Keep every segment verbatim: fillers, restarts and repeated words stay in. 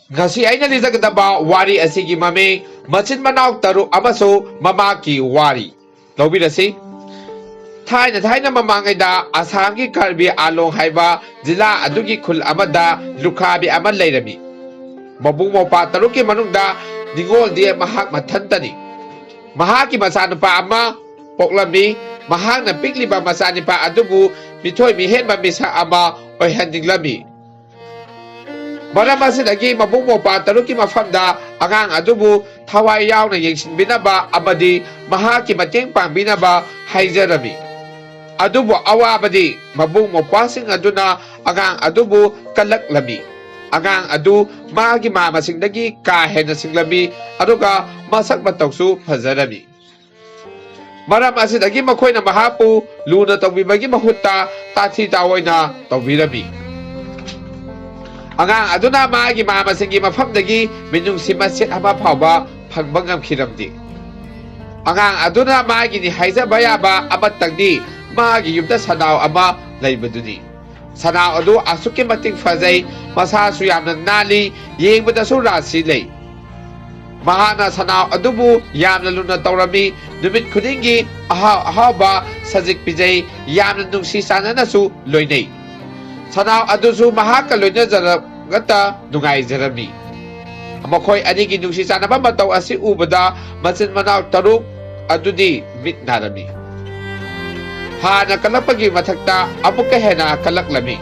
ꯉꯁꯤ ꯑꯩꯅ ꯂꯤꯖꯒꯗꯕ ꯋꯥꯔꯤ ꯑꯁꯤꯒꯤ ꯃꯃꯤꯡ ꯃꯆꯤꯟ ꯃꯅꯥꯎ ꯇꯔꯨꯛ ꯑꯃꯁꯨꯡ ꯃꯃꯥꯀꯤ ꯋꯥꯔꯤ꯫ ꯂꯧꯕꯤꯔꯁꯤ꯫ ꯊꯥꯏꯅ ꯊꯥꯏꯅ ꯃꯃꯥꯡꯉꯩꯗ ꯑꯁꯥꯝꯒꯤ ꯀꯥꯔꯕꯤ ꯑꯥꯂꯣꯡ ꯍꯥꯏꯕ ꯖꯤꯂꯥ ꯑꯗꯨꯒꯤ ꯈꯨꯜ ꯑꯃꯗ ꯂꯨꯈ꯭ꯔꯥꯕꯤ ꯑꯃ ꯂꯩꯔꯝꯃꯤ꯫ ꯃꯕꯨꯡ ꯃꯧꯄ꯭ꯋꯥ ꯇꯔꯨꯛꯀꯤ ꯃꯅꯨꯡꯗ ꯅꯤꯉꯣꯜꯗꯤ ꯃꯍꯥꯛ ꯃꯊꯟꯇꯅꯤ꯫ ꯃꯍꯥꯛꯀꯤ ꯃꯆꯥꯅꯨꯄꯥ ꯑꯃ ꯄꯣꯛꯂꯝꯃꯤ꯫ ꯃꯍꯥꯛꯅ ꯄꯤꯛꯂꯤꯕ ꯃꯆꯥꯅꯨꯄꯥ ꯑꯗꯨꯕꯨ ꯃꯤꯊꯣꯏ ꯃꯤꯍꯦꯟꯕ ꯃꯤꯁꯛ ꯑꯃ ꯑꯣꯏꯍꯟꯅꯤꯡꯂꯝꯃꯤ꯫ ꯃꯔꯝ ꯑꯁꯤꯗꯒꯤ ꯃꯕꯨꯡ ꯃꯧꯄ꯭ꯋꯥ ꯇꯔꯨꯛꯀꯤ ꯃꯐꯝꯗ ꯑꯉꯥꯡ ꯑꯗꯨꯕꯨ ꯊꯋꯥꯏ ꯌꯥꯎꯅ ꯌꯦꯡꯁꯤꯟꯕꯤꯅꯕ ꯑꯃꯗꯤ ꯃꯍꯥꯛꯀꯤ ꯃꯇꯦꯡ ꯄꯥꯡꯕꯤꯅꯕ ꯍꯥꯏꯖꯔꯝꯃꯤ꯫ ꯑꯗꯨꯕꯨ ꯑꯋꯥꯕꯗꯤ ꯃꯕꯨꯡ ꯃꯧꯄ꯭ꯋꯥꯁꯤꯡ ꯑꯗꯨꯅ ꯑꯉꯥꯡ ꯑꯗꯨꯕꯨ ꯀꯜꯂꯛꯂꯝꯃꯤ꯫ ꯑꯉꯥꯡ ꯑꯗꯨ ꯃꯥꯒꯤ ꯃꯥꯃꯁꯤꯡꯗꯒꯤ ꯀꯥ ꯍꯦꯟꯅ ꯁꯤꯡꯂꯝꯃꯤ, ꯑꯗꯨꯒ ꯃꯁꯛ ꯃꯇꯧꯁꯨ ꯐꯖꯔꯝꯃꯤ꯫ ꯃꯔꯝ ꯑꯁꯤꯗꯒꯤ ꯃꯈꯣꯏꯅ ꯃꯍꯥꯛꯄꯨ ꯂꯨꯅ ꯇꯧꯕꯤꯕꯒꯤ ꯃꯍꯨꯠꯇ ꯇꯥꯊꯤ ꯇꯥꯑꯣꯏꯅ ꯇꯧꯕꯤꯔꯝꯃꯤ꯫ ꯑꯉꯥꯡ ꯑꯗꯨꯅ ꯃꯥꯒꯤ ꯃꯥꯃꯁꯤꯡꯒꯤ ꯃꯐꯝꯗꯒꯤ ꯃꯤꯅꯨꯡꯁꯤ ꯃꯆꯦꯠ ꯑꯃ ꯐꯥꯎꯕ ꯐꯪꯕ ꯉꯝꯈꯤꯔꯝꯗꯦ꯫ ꯑꯉꯥꯡ ꯑꯗꯨꯅ ꯃꯥꯒꯤꯅꯤ ꯍꯥꯏꯖꯕ ꯌꯥꯕ ꯑꯃꯇꯪꯗꯤ ꯃꯥꯒꯤ ꯌꯨꯝꯗ ꯁꯅꯥꯎ ꯑꯃ ꯂꯩꯕꯗꯨꯅꯤ꯫ ꯁꯅꯥꯎ ꯑꯗꯨ ꯑꯁꯨꯛꯀꯤ ꯃꯇꯤꯛ ꯐꯖꯩ, ꯃꯁꯥꯁꯨ ꯌꯥꯝꯅ ꯅꯥꯜꯂꯤ, ꯌꯦꯡꯕꯗꯁꯨ ꯔꯥꯁꯤ ꯂꯩ꯫ ꯃꯍꯥꯛꯅ ꯁꯅꯥꯎ ꯑꯗꯨꯕꯨ ꯌꯥꯝꯅ ꯂꯨꯅ ꯇꯧꯔꯝꯃꯤ꯫ ꯅꯨꯃꯤꯠ ꯈꯨꯗꯤꯡꯒꯤ ꯑꯍꯥꯎ ꯑꯍꯥꯎꯕ ꯁꯖꯤꯛ ꯄꯤꯖꯩ, ꯌꯥꯝꯅ ꯅꯨꯡꯁꯤ ꯆꯥꯟꯅꯅꯁꯨ ꯂꯣꯏꯅꯩ꯫ ꯁꯅꯥꯎ ꯑꯗꯨꯁꯨ ꯃꯍꯥꯛꯀ ꯂꯣꯏꯅꯖꯔꯒꯇ ꯅꯨꯡꯉꯥꯏꯖꯔꯝꯃꯤ꯫ ꯃꯈꯣꯏ ꯑꯅꯤꯒꯤ ꯅꯨꯡꯁꯤ ꯆꯥꯟꯅꯕ ꯃꯇꯧ ꯑꯁꯤ ꯎꯕꯗ ꯃꯆꯤꯟ ꯃꯅꯥꯎ ꯇꯔꯨꯛ ꯑꯗꯨꯗꯤ ꯃꯤꯠ ꯅꯥꯔꯝꯃꯤ꯫ ꯍꯥꯟꯅ ꯀꯜꯂꯛꯄꯒꯤ ꯃꯊꯛꯇ ꯑꯃꯨꯛꯀ ꯍꯦꯟꯅ ꯀꯜꯂꯛꯂꯝꯃꯤ꯫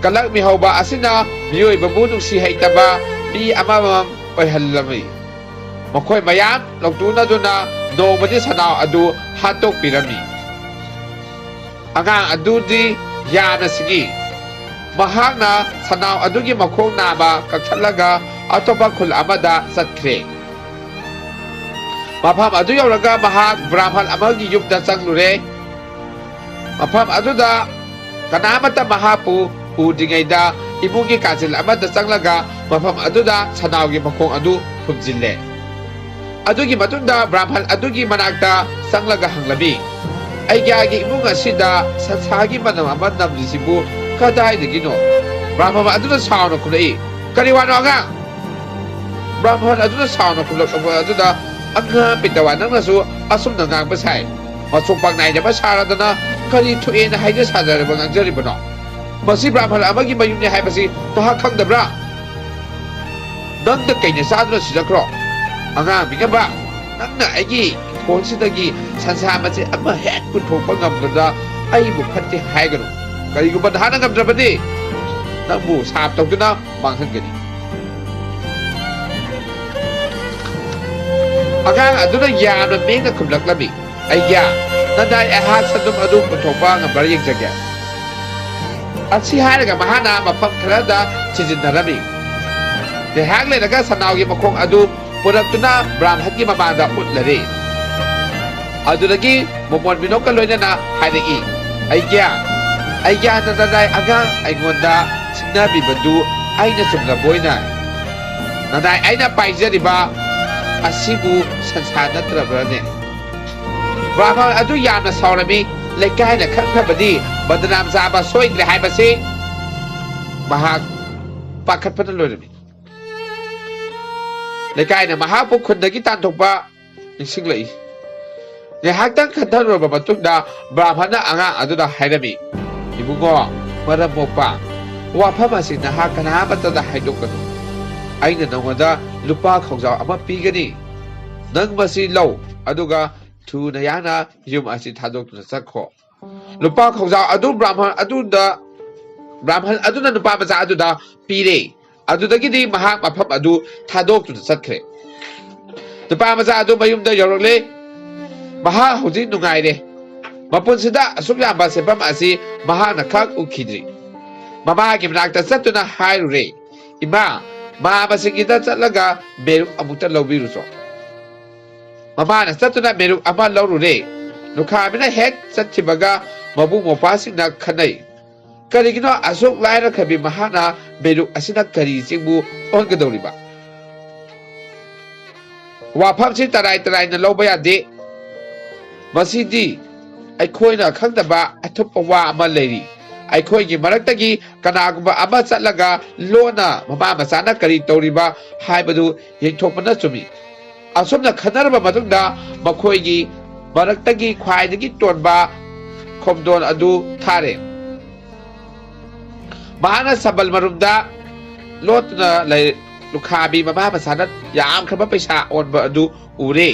ꯀꯜꯂꯛꯃꯤ ꯍꯧꯕ ꯑꯁꯤꯅ ꯃꯤꯑꯣꯏꯕꯕꯨ ꯅꯨꯡꯁꯤ ꯍꯩꯇꯕ ꯃꯤ ꯑꯃꯃꯝ ꯑꯣꯏꯍꯜꯂꯝꯃꯤ꯫ ꯃꯈꯣꯏ ꯃꯌꯥꯝ ꯂꯧꯇꯨꯅꯗꯨꯅ ꯅꯣꯡꯃꯗꯤ ꯁꯅꯥꯎ ꯑꯗꯨ ꯍꯥꯠꯇꯣꯛꯄꯤꯔꯝꯃꯤ꯫ ꯑꯉꯥꯡ ꯑꯗꯨꯗꯤ ꯌꯥꯝꯅ ꯁꯤꯡꯏ꯫ ꯃꯍꯥꯛꯅ ꯁꯅꯥꯎ ꯑꯗꯨꯒꯤ ꯃꯈꯣꯡ ꯅꯥꯕ ꯀꯛꯊꯠꯂꯒ ꯑꯇꯣꯞꯄ ꯈꯨꯜ ꯑꯃꯗ ꯆꯠꯈ꯭ꯔꯦ꯫ ꯃꯐꯝ ꯑꯗꯨ ꯌꯧꯔꯒ ꯃꯍꯥꯛ ꯕ꯭ꯔꯥꯍꯃꯟ ꯑꯃꯒꯤ ꯌꯨꯝꯗ ꯆꯪꯂꯨꯔꯦ꯫ ꯃꯐꯝ ꯑꯗꯨꯗ ꯀꯅꯥꯃꯠꯇ ꯃꯍꯥꯛꯄꯨ ꯎꯗ꯭ꯔꯤꯉꯩꯗ ꯏꯃꯨꯡꯒꯤ ꯀꯥꯆꯤꯜ ꯑꯃꯗ ꯆꯪꯂꯒ ꯃꯐꯝ ꯑꯗꯨꯗ ꯁꯅꯥꯎꯒꯤ ꯃꯈꯣꯡ ꯑꯗꯨ ꯐꯨꯝꯖꯤꯜꯂꯦ꯫ ꯑꯗꯨꯒꯤ ꯃꯇꯨꯡꯗ ꯕ꯭ꯔꯥꯍꯃꯟ ꯑꯗꯨꯒꯤ ꯃꯅꯥꯛꯇ ꯆꯪꯂꯒ ꯍꯪꯂꯝꯃꯤ, "ꯑꯩꯒꯤ ꯏꯃꯨꯡ ꯑꯁꯤꯗ ꯁꯟꯁꯥꯒꯤ ꯃꯅꯝ ꯑꯃ ꯅꯝꯂꯤꯁꯤꯕꯨ ꯀꯗꯥꯏꯗꯒꯤꯅꯣ?" ꯕ꯭ꯔꯥꯍꯃꯟ ꯑꯗꯨꯅ ꯁꯥꯎꯅ ꯈꯨꯝꯂꯛꯏ, "ꯀꯔꯤ ꯋꯥꯅꯣ ꯑꯉꯥꯡ? ꯕ꯭ꯔꯥꯍꯃꯟ ꯑꯗꯨꯅ ꯁꯥꯎꯅ ꯈꯨꯝꯂꯛꯂꯕ ꯑꯗꯨꯗ, "ꯑꯉꯥꯡ ꯄꯦꯇꯋꯥ, ꯅꯪꯅꯁꯨ ꯑꯁꯨꯝꯅ ꯉꯥꯡꯕ ꯁꯥꯏ꯫ ꯃꯆꯣꯡ ꯄꯥꯛ ꯅꯥꯏꯗꯕ ꯁꯥꯔꯗꯅ ꯀꯔꯤ ꯊꯣꯛꯑꯦꯅ ꯍꯥꯏꯖ ꯁꯥꯖꯔꯕ ꯉꯥꯡꯖꯔꯤꯕꯅꯣ? ꯃꯁꯤ ꯕ꯭ꯔꯥꯍꯃꯟ ꯑꯃꯒꯤ ꯃꯌꯨꯝꯅꯤ ꯍꯥꯏꯕꯁꯤ ꯅꯍꯥꯛ ꯈꯪꯗꯕ꯭ꯔꯥ? ꯅꯪꯅ ꯀꯩꯅ ꯆꯥꯗꯨꯅ ꯁꯤꯖꯈ꯭ꯔꯣ꯫ ꯑꯉꯥꯡ ꯃꯤꯉꯝꯕ, ꯅꯪꯅ ꯑꯩꯒꯤ ꯏꯪꯈꯣꯜꯁꯤꯗꯒꯤ ꯁꯟꯁꯥ ꯃꯆꯦꯠ ꯑꯃ ꯍꯦꯛ ꯄꯨꯊꯣꯛꯄ ꯉꯝꯕꯗ ꯑꯩꯕꯨ ꯐꯠꯇꯦ ꯍꯥꯏꯒꯅꯨ꯫ ꯀꯔꯤꯒꯨꯝꯕ ꯅꯍꯥꯛꯅ ꯉꯝꯗ꯭ꯔꯕꯗꯤ ꯅꯪꯕꯨ ꯁꯥꯞ ꯇꯧꯗꯨꯅ ꯃꯥꯡꯍꯟꯒꯅꯤ꯫" ꯑꯉꯥꯡ ꯑꯗꯨꯅ ꯌꯥꯝꯅ ꯃꯦꯡꯅ ꯈꯨꯝꯂꯛꯂꯝꯃꯤ, "ꯑꯩꯒ꯭ꯌꯥ, ꯅꯗꯥꯏ ꯑꯩꯍꯥꯛ ꯁꯟꯗꯨꯝ ꯑꯗꯨ ꯄꯨꯊꯣꯛꯄ ꯉꯝꯕ꯭ꯔꯥ ꯌꯦꯡꯖꯒꯦ꯫" ꯑꯁꯤ ꯍꯥꯏꯔꯒ ꯃꯍꯥꯛꯅ ꯃꯐꯝ ꯈꯔꯗ ꯊꯤꯖꯤꯟꯅꯔꯝꯃꯤ꯫ ꯉꯥꯏꯍꯥꯛ ꯂꯩꯔꯒ ꯁꯟꯅꯥꯎꯒꯤ ꯃꯈꯣꯡ ꯑꯗꯨ ꯄꯨꯔꯛꯇꯨꯅ ꯕ꯭ꯔꯥꯝꯍꯟꯒꯤ ꯃꯃꯥꯡꯗ ꯎꯠꯂꯔꯦ꯫ ꯑꯗꯨꯗꯒꯤ ꯃꯣꯃꯣꯟ ꯃꯤꯅꯣꯛꯀ ꯂꯣꯏꯅꯅ ꯍꯥꯏꯔꯛꯏ, "ꯑꯩꯒ꯭ꯌꯥ, ꯑꯩꯒ꯭ꯌꯥ, ꯅꯅꯥꯏ ꯑꯉꯥꯡ ꯑꯩꯉꯣꯟꯗ ꯁꯤꯡꯅꯕꯤꯕꯗꯨ ꯑꯩꯅ ꯆꯨꯝꯂꯕꯣꯏꯅ? ꯅꯅꯥꯏ ꯑꯩꯅ ꯄꯥꯏꯖꯔꯤꯕ ꯑꯁꯤꯕꯨ ꯁꯟꯁꯥ ꯅꯠꯇ꯭ꯔꯕ꯭ꯔꯅꯦ?" ꯕ꯭ꯔꯥꯍꯃꯟ ꯑꯗꯨ ꯌꯥꯝꯅ ꯁꯥꯎꯔꯝꯃꯤ꯫ ꯂꯩꯀꯥꯏꯅ ꯈꯪꯈ꯭ꯔꯕꯗꯤ ꯕꯗꯅꯥꯝ ꯆꯥꯕ ꯁꯣꯏꯗ꯭ꯔꯦ ꯍꯥꯏꯕꯁꯤ ꯃꯍꯥꯛ ꯄꯥꯈꯠꯄꯅ ꯂꯣꯏꯔꯝꯃꯤ꯫ ꯂꯩꯀꯥꯏꯅ ꯃꯍꯥꯛꯄꯨ ꯈꯨꯟꯗꯒꯤ ꯇꯥꯟꯊꯣꯛꯄ ꯅꯤꯡꯁꯤꯡꯂꯛꯏ꯫ ꯉꯥꯏꯍꯥꯛꯇꯪ ꯈꯟꯊꯔꯨꯔꯕ ꯃꯇꯨꯡꯗ ꯕ꯭ꯔꯥꯍꯃꯟꯅ ꯑꯉꯥꯡ ꯑꯗꯨꯗ ꯍꯥꯏꯔꯝꯃꯤ, "ꯏꯕꯨꯡꯉꯣ, ꯃꯔꯝ ꯃꯣꯛꯄ, ꯋꯥꯐꯝ ꯑꯁꯤ ꯅꯍꯥꯛ ꯀꯅꯥꯃꯠꯇꯗ ꯍꯥꯏꯗꯣꯛꯀꯅꯨ꯫ ꯑꯩꯅ ꯅꯉꯣꯟꯗ ꯂꯨꯄꯥ ꯈꯥꯎꯖꯥꯎ ꯑꯃ ꯄꯤꯒꯅꯤ꯫ ꯅꯪ ꯃꯁꯤ ꯂꯧ, ꯑꯗꯨꯒ ꯊꯨꯅ ꯌꯥꯡꯅ ꯌꯨꯝ ꯑꯁꯤ ꯊꯥꯗꯣꯛꯇꯨꯅ ꯆꯠꯈꯣ꯫" ꯂꯨꯄꯥ ꯈꯥꯎꯖꯥꯎ ꯑꯗꯨ ꯕ꯭ꯔꯥꯍꯃꯟ ꯑꯗꯨꯗ, ꯕ꯭ꯔꯥꯍꯃꯟ ꯑꯗꯨꯅ ꯅꯨꯄꯥ ꯃꯆꯥ ꯑꯗꯨꯗ ꯄꯤꯔꯦ꯫ ꯑꯗꯨꯗꯒꯤꯗꯤ ꯃꯍꯥꯛ ꯃꯐꯝ ꯑꯗꯨ ꯊꯥꯗꯣꯛꯇꯨꯅ ꯆꯠꯈ꯭ꯔꯦ꯫ ꯅꯨꯄꯥ ꯃꯆꯥ ꯑꯗꯨ ꯃꯌꯨꯝꯗ ꯌꯧꯔꯛꯂꯦ꯫ ꯃꯍꯥꯛ ꯍꯧꯖꯤꯛ ꯅꯨꯡꯉꯥꯏꯔꯦ꯫ ꯃꯄꯨꯟꯁꯤꯗ ꯑꯁꯨꯛ ꯌꯥꯝꯕ ꯁꯦꯟꯐꯝ ꯑꯁꯤ ꯃꯍꯥꯛꯅ ꯈꯛ ꯎꯈꯤꯗ꯭ꯔꯤ꯫ ꯃꯃꯥꯒꯤ ꯃꯅꯥꯛꯇ ꯆꯠꯇꯨꯅ ꯍꯥꯏꯔꯨꯔꯦ, "ꯏꯃꯥ, ꯃꯍꯥ ꯃꯁꯤꯡꯒꯤꯗ ꯆꯠꯂꯒ ꯃꯦꯔꯨꯛ ꯑꯃꯨꯛꯇ ꯂꯧꯕꯤꯔꯨꯆꯣ꯫" ꯃꯃꯥꯅ ꯆꯠꯇꯨꯅ ꯃꯦꯔꯨꯛ ꯑꯃ ꯂꯧꯔꯨꯔꯦ꯫ ꯂꯨꯈꯥꯕꯤꯅ ꯍꯦꯛ ꯆꯠꯈꯤꯕꯒ ꯃꯕꯨꯡ ꯃꯧꯄ꯭ꯋꯥꯁꯤꯡꯅ ꯈꯟꯅꯩ, "ꯀꯔꯤꯒꯤꯅꯣ ꯑꯁꯨꯛ ꯂꯥꯏꯔꯈ꯭ꯔꯕꯤ ꯃꯍꯥꯛꯅ ꯃꯦꯔꯨꯛ ꯑꯁꯤꯅ ꯀꯔꯤ ꯆꯦꯡꯕꯨ ꯑꯣꯟꯒꯗꯧꯔꯤꯕ? ꯋꯥꯐꯝꯁꯤ ꯇꯔꯥꯏ ꯇꯔꯥꯏꯅ ꯂꯧꯕ ꯌꯥꯗꯦ꯫ ꯃꯁꯤꯗꯤ ꯑꯩꯈꯣꯏꯅ ꯈꯪꯗꯕ ꯑꯊꯨꯞꯄ ꯋꯥ ꯑꯃ ꯂꯩꯔꯤ꯫ ꯑꯩꯈꯣꯏꯒꯤ ꯃꯔꯛꯇꯒꯤ ꯀꯅꯥꯒꯨꯝꯕ ꯑꯃ ꯆꯠꯂꯒ ꯂꯣꯟꯅ ꯃꯃꯥ ꯃꯆꯥꯅ ꯀꯔꯤ ꯇꯧꯔꯤꯕ ꯍꯥꯏꯕꯗꯨ ꯌꯦꯡꯊꯣꯛꯄꯅ ꯆꯨꯝꯃꯤ꯫ ꯑꯁꯨꯝꯅ ꯈꯟꯅꯔꯕ ꯃꯇꯨꯡꯗ ꯃꯈꯣꯏꯒꯤ ꯃꯔꯛꯇꯒꯤ ꯈ꯭ꯋꯥꯏꯗꯒꯤ ꯇꯣꯟꯕ ꯈꯣꯝꯗꯣꯟ ꯑꯗꯨ ꯊꯥꯔꯦ꯫ ꯃꯍꯥꯛꯅ ꯁꯝꯕꯜ ꯃꯔꯨꯝꯗ ꯂꯣꯠꯇꯨꯅ ꯂꯩ-, ꯂꯨꯈꯥꯕꯤ ꯃꯃꯥ ꯃꯆꯥꯅ ꯌꯥꯝꯈ꯭ꯔꯕ ꯄꯩꯁꯥ ꯑꯣꯟꯕ ꯑꯗꯨ ꯎꯔꯦ꯫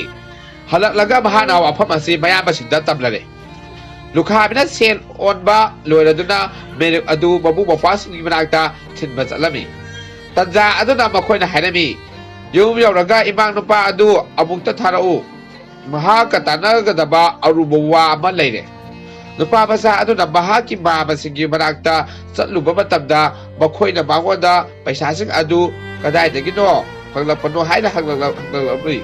ꯍꯜꯂꯛꯂꯒ ꯃꯍꯥꯛꯅ ꯋꯥꯐꯝ ꯑꯁꯤ ꯃꯌꯥꯝꯕꯁꯤꯡꯗ ꯇꯝꯂꯔꯦ꯫ ꯂꯨꯈꯥꯕꯤꯅ ꯁꯦꯟ ꯑꯣꯟꯕ ꯂꯣꯏꯔꯗꯨꯅ ꯃꯦꯔꯨꯛ ꯑꯗꯨ ꯃꯕꯨꯡ ꯃꯧꯄ꯭ꯋꯥꯁꯤꯡꯒꯤ ꯃꯅꯥꯛꯇ ꯊꯤꯟꯕ ꯆꯠꯂꯝꯃꯤ꯫ ꯇꯟꯖꯥ ꯑꯗꯨꯗ ꯃꯈꯣꯏꯅ ꯍꯥꯏꯔꯝꯃꯤ, "ꯌꯨꯝ ꯌꯧꯔꯒ ꯏꯃꯥ ꯅꯨꯄꯥ ꯑꯗꯨ ꯑꯃꯨꯛꯇ ꯊꯥꯔꯛꯎ꯫ ꯃꯍꯥꯛꯀ ꯇꯥꯟꯅꯒꯗꯕ ꯑꯔꯨꯕ ꯋꯥ ꯑꯃ ꯂꯩꯔꯦ꯫" ꯅꯨꯄꯥ ꯃꯆꯥ ꯑꯗꯨꯅ ꯃꯍꯥꯛꯀꯤ ꯃꯃꯥꯁꯤꯡꯒꯤ ꯃꯅꯥꯛꯇ ꯆꯠꯂꯨꯕ ꯃꯇꯝꯗ ꯃꯈꯣꯏꯅ ꯃꯉꯣꯟꯗ ꯄꯩꯁꯥꯁꯤꯡ ꯑꯗꯨ ꯀꯗꯥꯏꯗꯒꯤꯅꯣ ꯐꯪꯂꯛꯄꯅꯣ ꯍꯥꯏꯅ ꯍꯪꯂꯛꯂ-, ꯍꯪꯂꯛꯂꯝꯃꯤ꯫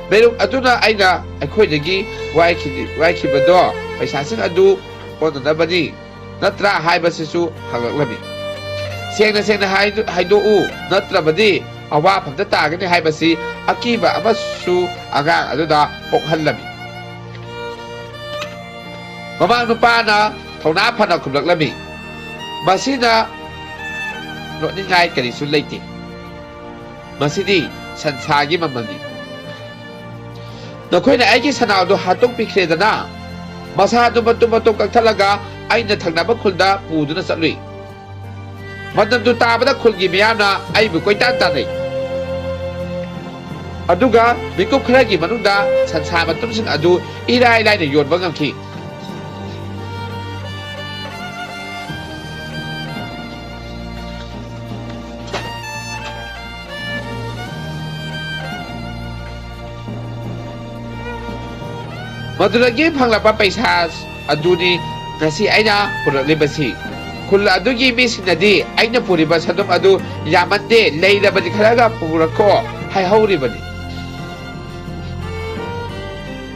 ꯃꯦꯔꯨꯛ ꯑꯗꯨꯅ ꯑꯩꯅ ꯑꯩꯈꯣꯏꯗꯒꯤ ꯋꯥꯏꯈꯤ-, ꯋꯥꯏꯈꯤꯕꯗꯣ ꯄꯩꯁꯥꯁꯤꯡ ꯑꯗꯨ ꯍꯣꯠꯅꯅꯕꯅꯤ ꯅꯠꯇ꯭ꯔꯥ ꯍꯥꯏꯕꯁꯤꯁꯨ ꯍꯪꯂꯛꯂꯝꯃꯤ꯫ ꯁꯦꯡꯅ ꯁꯦꯡꯅ ꯍꯥꯏꯗꯣ-, ꯍꯥꯏꯗꯣꯛꯎ, ꯅꯠꯇ꯭ꯔꯕꯗꯤ ꯑꯋꯥꯐꯝꯗ ꯇꯥꯒꯅꯤ ꯍꯥꯏꯕꯁꯤ ꯑꯀꯤꯕ ꯑꯃꯁꯨ ꯑꯉꯥꯡ ꯑꯗꯨꯗ ꯄꯣꯛꯍꯜꯂꯝꯃꯤ꯫ ꯃꯃꯥ ꯅꯨꯄꯥꯅ ꯊꯧꯅꯥ ꯐꯅ ꯈꯨꯝꯂꯛꯂꯝꯃꯤ, "ꯃꯁꯤꯅ ꯅꯣꯛꯅꯤꯡꯉꯥꯏ ꯀꯔꯤꯁꯨ ꯂꯩꯇꯦ꯫ ꯃꯁꯤꯗꯤ ꯁꯟꯁꯥꯒꯤ ꯃꯃꯜꯅꯤ꯫ ꯅꯈꯣꯏꯅ ꯑꯩꯒꯤ ꯁꯅꯥꯗꯨ ꯍꯥꯠꯇꯣꯛꯄꯤꯈ꯭ꯔꯦꯗꯅ, ꯃꯁꯥꯗꯨ ꯃꯇꯨꯝ ꯃꯇꯨꯝ ꯀꯛꯊꯠꯂꯒ ꯑꯩꯅ ꯊꯪꯅꯕ ꯈꯨꯜꯗ ꯄꯨꯗꯨꯅ ꯆꯠꯂꯨꯏ꯫ ꯃꯇꯝꯗꯨ ꯇꯥꯕꯗ ꯈꯨꯜꯒꯤ ꯃꯤꯌꯥꯝꯅ ꯑꯩꯕꯨ ꯀꯣꯏꯇꯥꯟ ꯇꯥꯟꯅꯩ꯫ ꯑꯗꯨꯒ ꯃꯤꯀꯨꯞ ꯈꯔꯒꯤ ꯃꯅꯨꯡꯗ ꯁꯟꯁꯥ ꯃꯇꯨꯝꯁꯤꯡ ꯑꯗꯨ ꯏꯔꯥꯏ ꯂꯥꯏꯅ ꯌꯣꯟꯕ ꯉꯝꯈꯤ꯫" ꯃꯗꯨꯗꯒꯤ ꯐꯪꯂꯛꯄ ꯄꯩꯁꯥ ꯑꯗꯨꯅꯤ ꯉꯁꯤ ꯑꯩꯅ ꯄꯨꯔꯛꯂꯤꯕꯁꯤ꯫ ꯈꯨꯜ ꯑꯗꯨꯒꯤ ꯃꯤꯁꯤꯡꯅꯗꯤ ꯑꯩꯅ ꯄꯨꯔꯤꯕ ꯁꯗꯨꯝ ꯑꯗꯨ ꯌꯥꯝꯃꯟꯗꯦ, ꯂꯩꯔꯕꯗꯤ ꯈꯔꯒ ꯄꯨꯔꯛꯈꯣ ꯍꯥꯏꯍꯧꯔꯤꯕꯅꯤ꯫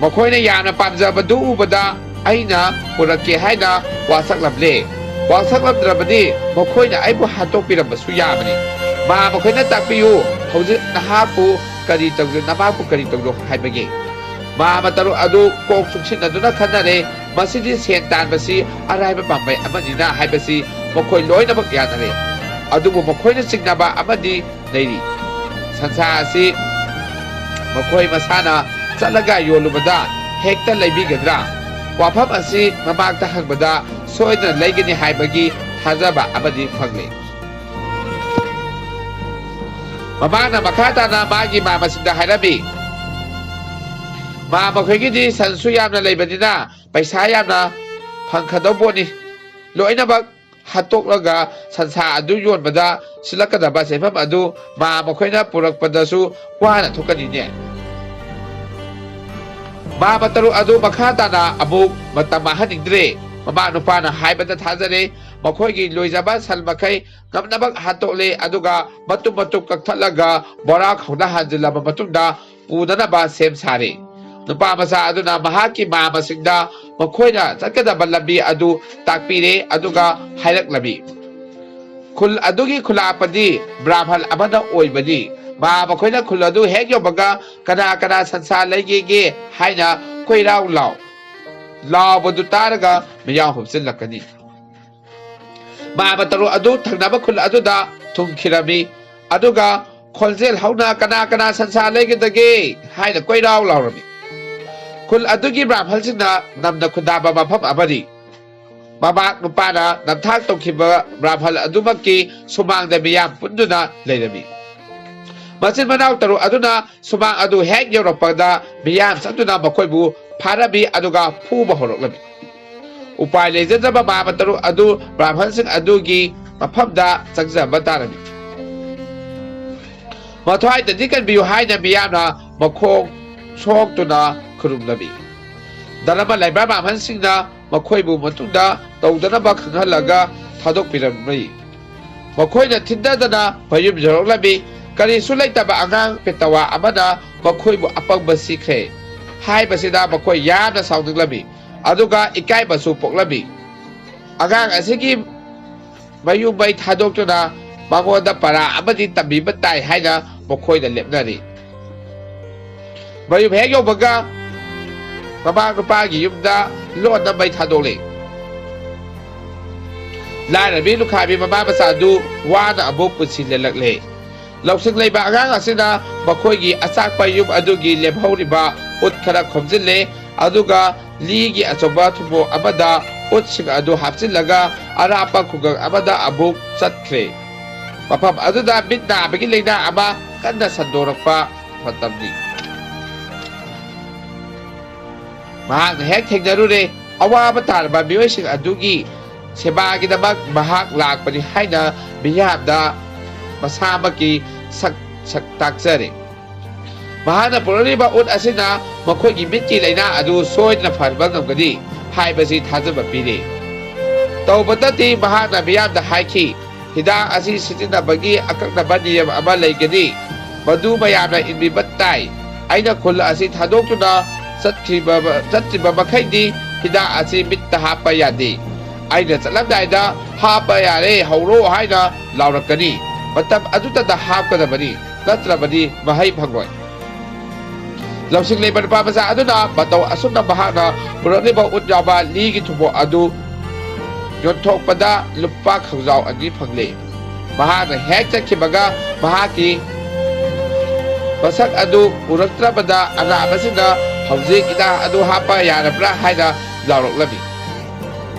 ꯃꯈꯣꯏꯅ ꯌꯥꯝꯅ ꯄꯥꯝꯖꯕꯗꯨ ꯎꯕꯗ ꯑꯩꯅ ꯄꯨꯔꯛꯀꯦ ꯍꯥꯏꯅ ꯋꯥꯁꯛꯂꯝꯂꯦ꯫ ꯋꯥꯁꯛꯂꯝꯗ꯭ꯔꯕꯗꯤ ꯃꯈꯣꯏꯅ ꯑꯩꯕꯨ ꯍꯥꯠꯇꯣꯛꯄꯤꯔꯝꯕꯁꯨ ꯌꯥꯕꯅꯤ꯫ ꯃꯥ ꯃꯈꯣꯏꯅ ꯇꯥꯛꯄꯤꯌꯨ, ꯍꯧꯖꯤꯛ ꯅꯍꯥꯛꯄꯨ ꯀꯔꯤ ꯇꯧꯗꯣ-, ꯅꯃꯥꯕꯨ ꯀꯔꯤ ꯇꯧꯗꯣ ꯍꯥꯏꯕꯒꯦ? ꯃꯥ ꯃꯇꯔꯨꯛ ꯑꯗꯨ ꯀꯣꯛ ꯆꯨꯡꯁꯤꯟꯅꯗꯨꯅ ꯈꯟꯅꯔꯦ꯫ ꯃꯁꯤꯗꯤ ꯁꯦꯟ ꯇꯥꯟꯕꯁꯤ ꯑꯔꯥꯏꯕ ꯄꯥꯝꯕꯩ ꯑꯃꯅꯤꯅ ꯍꯥꯏꯕꯁꯤ ꯃꯈꯣꯏ ꯂꯣꯏꯅꯃꯛ ꯌꯥꯅꯔꯦ꯫ ꯑꯗꯨꯕꯨ ꯃꯈꯣꯏꯅ ꯆꯤꯡꯅꯕ ꯑꯃꯗꯤ ꯂꯩꯔꯤ꯫ ꯁꯟꯁꯥ ꯑꯁꯤ ꯃꯈꯣꯏ ꯃꯁꯥꯅ ꯆꯠꯂꯒ ꯌꯣꯜꯂꯨꯕꯗ ꯍꯦꯛꯇ ꯂꯩꯕꯤꯒꯗ꯭ꯔꯥ? ꯋꯥꯐꯝ ꯑꯁꯤ ꯃꯃꯥꯡꯗ ꯍꯪꯕꯗ ꯁꯣꯏꯗꯅ ꯂꯩꯒꯅꯤ ꯍꯥꯏꯕꯒꯤ ꯊꯥꯖꯕ ꯑꯃꯗꯤ ꯐꯪꯂꯦ꯫ ꯃꯃꯥꯅ ꯃꯈꯥ ꯇꯥꯅ ꯃꯥꯒꯤ ꯃꯥꯃꯁꯤꯡꯗ ꯍꯥꯏꯔꯝꯃꯤ, "ꯃꯥ ꯃꯈꯣꯏꯒꯤꯗꯤ ꯁꯟꯁꯨ ꯌꯥꯝꯅ ꯂꯩꯕꯅꯤꯅ ꯄꯩꯁꯥ ꯌꯥꯝꯅ ꯐꯪꯒꯗꯧꯕꯅꯤ꯫ ꯂꯣꯏꯅꯃꯛ ꯍꯥꯠꯇꯣꯛꯂꯒ ꯁꯟꯁꯥ ꯑꯗꯨ ꯌꯣꯟꯕꯗ ꯁꯤꯜꯂꯛꯀꯗꯕ ꯁꯦꯟꯐꯝ ꯑꯗꯨ ꯃꯥ ꯃꯈꯣꯏꯅ ꯄꯨꯔꯛꯄꯗꯁꯨ ꯋꯥꯅ ꯊꯣꯛꯀꯅꯤꯅꯦ꯫" ꯃꯥꯃ ꯇꯔꯨꯛ ꯑꯗꯨ ꯃꯈꯥ ꯇꯥꯅ ꯑꯃꯨꯛ ꯃꯇꯝ ꯃꯥꯡꯍꯟꯅꯤꯡꯗ꯭ꯔꯦ꯫ ꯃꯃꯥ ꯅꯨꯄꯥꯅ ꯍꯥꯏꯕꯗ ꯊꯥꯖꯔꯦ꯫ ꯃꯈꯣꯏꯒꯤ ꯂꯣꯏꯖꯕ ꯁꯟ ꯃꯈꯩ ꯉꯝꯅꯕ ꯍꯥꯠꯇꯣꯛꯂꯦ, ꯑꯗꯨꯒ ꯃꯇꯨꯝ ꯃꯇꯨꯝ ꯀꯛꯊꯠꯂꯒ ꯕꯣꯔꯥ ꯈꯥꯎꯗ ꯍꯥꯟꯖꯤꯜꯂꯕ ꯃꯇꯨꯡꯗ ꯄꯨꯅꯅꯕ ꯁꯦꯝ ꯁꯥꯔꯦ꯫ ꯅꯨꯄꯥ ꯃꯆꯥ ꯑꯗꯨꯅ ꯃꯍꯥꯛꯀꯤ ꯃꯥꯃꯁꯤꯡꯗ ꯃꯈꯣꯏꯅ ꯆꯠꯀꯗꯕ ꯂꯝꯕꯤ ꯑꯗꯨ ꯇꯥꯛꯄꯤꯔꯦ, ꯑꯗꯨꯒ ꯍꯥꯏꯔꯛꯂꯝꯃꯤ, "ꯈꯨꯜ ꯑꯗꯨꯒꯤ ꯈꯨꯂꯥꯛꯄꯗꯤ ꯕ꯭ꯔꯥꯍꯃꯟ ꯑꯃꯅ ꯑꯣꯏꯕꯅꯤ꯫ ꯃꯥ ꯃꯈꯣꯏꯅ ꯈꯨꯜ ꯑꯗꯨ ꯍꯦꯛ ꯌꯧꯕꯒ ꯀꯅꯥ ꯀꯅꯥ ꯁꯟꯁꯥ ꯂꯩꯒꯦꯒꯦ ꯍꯥꯏꯅ ꯀꯣꯏꯔꯥꯎ ꯂꯥꯎ꯫" ꯂꯥꯎꯕꯗꯨ ꯇꯥꯔꯒ ꯃꯤꯌꯥꯝ ꯍꯨꯞꯆꯤꯜꯂꯛꯀꯅꯤ꯫ ꯃꯥꯃ ꯇꯔꯨꯛ ꯑꯗꯨ ꯊꯪꯅꯕ ꯈꯨꯜ ꯑꯗꯨꯗ ꯊꯨꯡꯈꯤꯔꯝꯃꯤ, ꯑꯗꯨꯒ ꯈꯣꯟꯖꯦꯜ ꯍꯧꯅ "ꯀꯅꯥ ꯀꯅꯥ ꯁꯟꯁꯥ ꯂꯩꯒꯗꯒꯦ?" ꯍꯥꯏꯅ ꯀꯣꯏꯔꯥꯎ ꯂꯥꯎꯔꯝꯃꯤ꯫ ꯈꯨꯜ ꯑꯗꯨꯒꯤ ꯕ꯭ꯔꯥꯍꯃꯟꯁꯤꯡꯅ ꯅꯝꯅ ꯈꯨꯟꯗꯥꯕ ꯃꯐꯝ ꯑꯃꯅꯤ꯫ ꯃꯃꯥ ꯅꯨꯄꯥꯅ ꯅꯝꯊꯥꯛ ꯇꯧꯈꯤꯕ ꯕ꯭ꯔꯥꯍꯃꯟ ꯑꯗꯨꯃꯛꯀꯤ ꯁꯨꯃꯥꯡꯗ ꯃꯤꯌꯥꯝ ꯄꯨꯟꯗꯨꯅ ꯂꯩꯔꯝꯃꯤ꯫ ꯃꯆꯤꯟ ꯃꯅꯥꯎ ꯇꯔꯨꯛ ꯑꯗꯨꯅ ꯁꯨꯃꯥꯡ ꯑꯗꯨ ꯍꯦꯛ ꯌꯧꯔꯛꯄꯗ ꯃꯤꯌꯥꯝ ꯆꯪꯗꯨꯅ ꯃꯈꯣꯏꯕꯨ ꯐꯥꯔꯝꯃꯤ, ꯑꯗꯨꯒ ꯐꯨꯕ ꯍꯧꯔꯛꯂꯝꯃꯤ꯫ ꯎꯄꯥꯏ ꯂꯩꯖꯗꯕ ꯃꯥꯃ ꯇꯔꯨꯛ ꯑꯗꯨ ꯕ꯭ꯔꯥꯍꯃꯟꯁꯤꯡ ꯑꯗꯨꯒꯤ ꯃꯐꯝꯗ ꯆꯪꯖꯕ ꯇꯥꯔꯝꯃꯤ꯫ ꯃꯊ꯭ꯋꯥꯏꯗꯗꯤ ꯀꯟꯕꯤꯌꯨ ꯍꯥꯏꯅ ꯃꯤꯌꯥꯝꯅ ꯃꯈꯣꯡ ꯁꯣꯛꯇꯨꯅ ꯈꯨꯔꯨꯝꯂꯝꯃꯤ꯫ ꯙꯔꯃ ꯂꯩꯕ ꯕ꯭ꯔꯥꯍꯃꯟꯁꯤꯡꯅ ꯃꯈꯣꯏꯕꯨ ꯃꯇꯨꯡꯗ ꯇꯧꯗꯅꯕ ꯈꯪꯍꯜꯂꯒ ꯊꯥꯗꯣꯛꯄꯤꯔꯝꯃꯤ꯫ ꯃꯈꯣꯏꯅ ꯊꯤꯟꯊꯗꯅ ꯃꯌꯨꯝ ꯌꯧꯔꯛꯂꯝꯃꯤ꯫ ꯀꯔꯤꯁꯨ ꯂꯩꯇꯕ ꯑꯉꯥꯡ ꯄꯦꯇꯋꯥ ꯑꯃꯅ ꯃꯈꯣꯏꯕꯨ ꯑꯄꯪꯕ ꯁꯤꯈ꯭ꯔꯦ ꯍꯥꯏꯕꯁꯤꯗ ꯃꯈꯣꯏ ꯌꯥꯝꯅ ꯁꯥꯎꯅꯤꯡꯂꯝꯃꯤ, ꯑꯗꯨꯒ ꯏꯀꯥꯏꯕꯁꯨ ꯄꯣꯛꯂꯝꯃꯤ꯫ ꯑꯉꯥꯡ ꯑꯁꯤꯒꯤ ꯃꯌꯨꯝ ꯃꯩ ꯊꯥꯗꯣꯛꯇꯨꯅ ꯃꯉꯣꯟꯗ ꯄꯔꯥ ꯑꯃꯗꯤ ꯇꯝꯕꯤꯕ ꯇꯥꯏ ꯍꯥꯏꯅ ꯃꯈꯣꯏꯅ ꯂꯦꯞꯅꯔꯤ꯫ ꯃꯌꯨꯝ ꯍꯦꯛ ꯌꯧꯕꯒ ꯃꯃꯥ ꯅꯨꯄꯥꯒꯤ ꯌꯨꯝꯗ ꯂꯣꯟꯅ ꯃꯩ ꯊꯥꯗꯣꯛꯂꯦ꯫ ꯂꯥꯏꯔꯕꯤ ꯂꯨꯈꯥꯕꯤ ꯃꯃꯥ ꯃꯆꯥꯗꯨ ꯋꯥꯅ ꯑꯃꯨꯛ ꯄꯨꯟꯁꯤ ꯂꯦꯜꯂꯛꯂꯦ꯫ ꯂꯧꯁꯤꯡ ꯂꯩꯕ ꯑꯉꯥꯡ ꯑꯁꯤꯅ ꯃꯈꯣꯏꯒꯤ ꯑꯆꯥꯛꯄ ꯌꯨꯝ ꯑꯗꯨꯒꯤ ꯂꯦꯝꯍꯧꯔꯤꯕ ꯎꯠ ꯈꯔ ꯈꯣꯝꯖꯤꯜꯂꯦ, ꯑꯗꯨꯒ ꯂꯤꯒꯤ ꯑꯆꯧꯕ ꯊꯨꯝꯃꯣꯛ ꯑꯃꯗ ꯎꯠꯁꯤꯡ ꯑꯗꯨ ꯍꯥꯞꯆꯤꯜꯂꯒ ꯑꯔꯥꯞꯄ ꯈꯨꯡꯒꯪ ꯑꯃꯗ ꯑꯃꯨꯛ ꯆꯠꯈ꯭ꯔꯦ꯫ ꯃꯐꯝ ꯑꯗꯨꯗ ꯃꯤꯠ ꯅꯥꯕꯒꯤ ꯂꯥꯏꯅꯥ ꯑꯃ ꯀꯟꯅ ꯁꯟꯗꯣꯔꯛꯄ ꯃꯇꯝꯅꯤ꯫ ꯃꯍꯥꯛꯅ ꯍꯦꯛ ꯊꯦꯡꯅꯔꯨꯔꯦ꯫ ꯑꯋꯥꯕ ꯇꯥꯔꯕ ꯃꯤꯑꯣꯏꯁꯤꯡ ꯑꯗꯨꯒꯤ ꯁꯦꯕꯥꯒꯤꯗꯃꯛ ꯃꯍꯥꯛ ꯂꯥꯛꯄꯅꯤ ꯍꯥꯏꯅ ꯃꯤꯌꯥꯝꯗ ꯃꯁꯥꯃꯛꯀꯤ ꯁꯛ, ꯁꯛ ꯇꯥꯛꯆꯔꯦ꯫ ꯃꯍꯥꯛꯅ ꯄꯨꯔꯛꯂꯤꯕ ꯎꯠ ꯑꯁꯤꯅ ꯃꯈꯣꯏꯒꯤ ꯃꯤꯠꯀꯤ ꯂꯥꯏꯅꯥ ꯑꯗꯨ ꯁꯣꯏꯗꯅ ꯐꯍꯟꯕ ꯉꯝꯒꯅꯤ ꯍꯥꯏꯕꯁꯤ ꯊꯥꯖꯕ ꯄꯤꯔꯤ꯫ ꯇꯧꯕꯇꯗꯤ ꯃꯍꯥꯛꯅ ꯃꯤꯌꯥꯝꯗ ꯍꯥꯏꯈꯤ, "ꯍꯤꯗꯥꯛ ꯑꯁꯤ ꯁꯤꯖꯤꯟꯅꯕꯒꯤ ꯑꯀꯛꯅꯕ ꯅꯤꯌꯝ ꯑꯃ ꯂꯩꯒꯅꯤ꯫ ꯃꯗꯨ ꯃꯌꯥꯝꯅ ꯏꯟꯕꯤꯕ ꯇꯥꯏ꯫ ꯑꯩꯅ ꯈꯨꯜ ꯑꯁꯤ ꯊꯥꯗꯣꯛꯇꯨꯅ ꯆꯠꯈ꯭ꯔꯤꯕ, ꯆꯠꯇ꯭ꯔꯤꯕ ꯃꯈꯩꯗꯤ ꯍꯤꯗꯥꯛ ꯑꯁꯤ ꯃꯤꯠꯇ ꯍꯥꯞꯄ ꯌꯥꯗꯦ꯫ ꯑꯩꯅ ꯆꯠꯂꯝꯗꯥꯏꯗ 'ꯍꯥꯞꯄ ꯌꯥꯔꯦ, ꯍꯧꯔꯣ' ꯍꯥꯏꯅ ꯂꯥꯎꯔꯛꯀꯅꯤ꯫ ꯃꯇꯝ ꯑꯗꯨꯇꯗ ꯍꯥꯞꯀꯗꯕꯅꯤ, ꯅꯠꯇ꯭ꯔꯕꯗꯤ ꯃꯍꯩ ꯐꯪꯂꯣꯏ"꯫ ꯂꯧꯁꯤꯡ ꯂꯩꯕ ꯅꯨꯄꯥ ꯃꯆꯥ ꯑꯗꯨꯅ ꯃꯇꯧ ꯑꯁꯨꯝꯅ ꯃꯍꯥꯛꯅ ꯄꯨꯔꯛꯂꯤꯕ ꯎꯠ ꯌꯥꯎꯕ ꯂꯤꯒꯤ ꯊꯨꯝꯃꯣꯛ ꯑꯗꯨ ꯌꯣꯟꯊꯣꯛꯄꯗ ꯂꯨꯄꯥ ꯈꯥꯎꯖꯥꯎ ꯑꯅꯤ ꯐꯪꯂꯦ꯫ ꯃꯍꯥꯛꯅ ꯍꯦꯛ ꯆꯠꯈꯤꯕꯒ ꯃꯍꯥꯛꯀꯤ ꯃꯁꯛ ꯑꯗꯨ ꯎꯔꯛꯇ꯭ꯔꯕꯗ ꯑꯅꯥꯕꯁꯤꯡꯅ "ꯍꯧꯖꯤꯛ ꯍꯤꯗꯥꯛ ꯑꯗꯨ ꯍꯥꯞꯄ ꯌꯥꯔꯕ꯭ꯔꯥ?" ꯍꯥꯏꯅ ꯂꯥꯎꯔꯛꯂꯝꯃꯤ꯫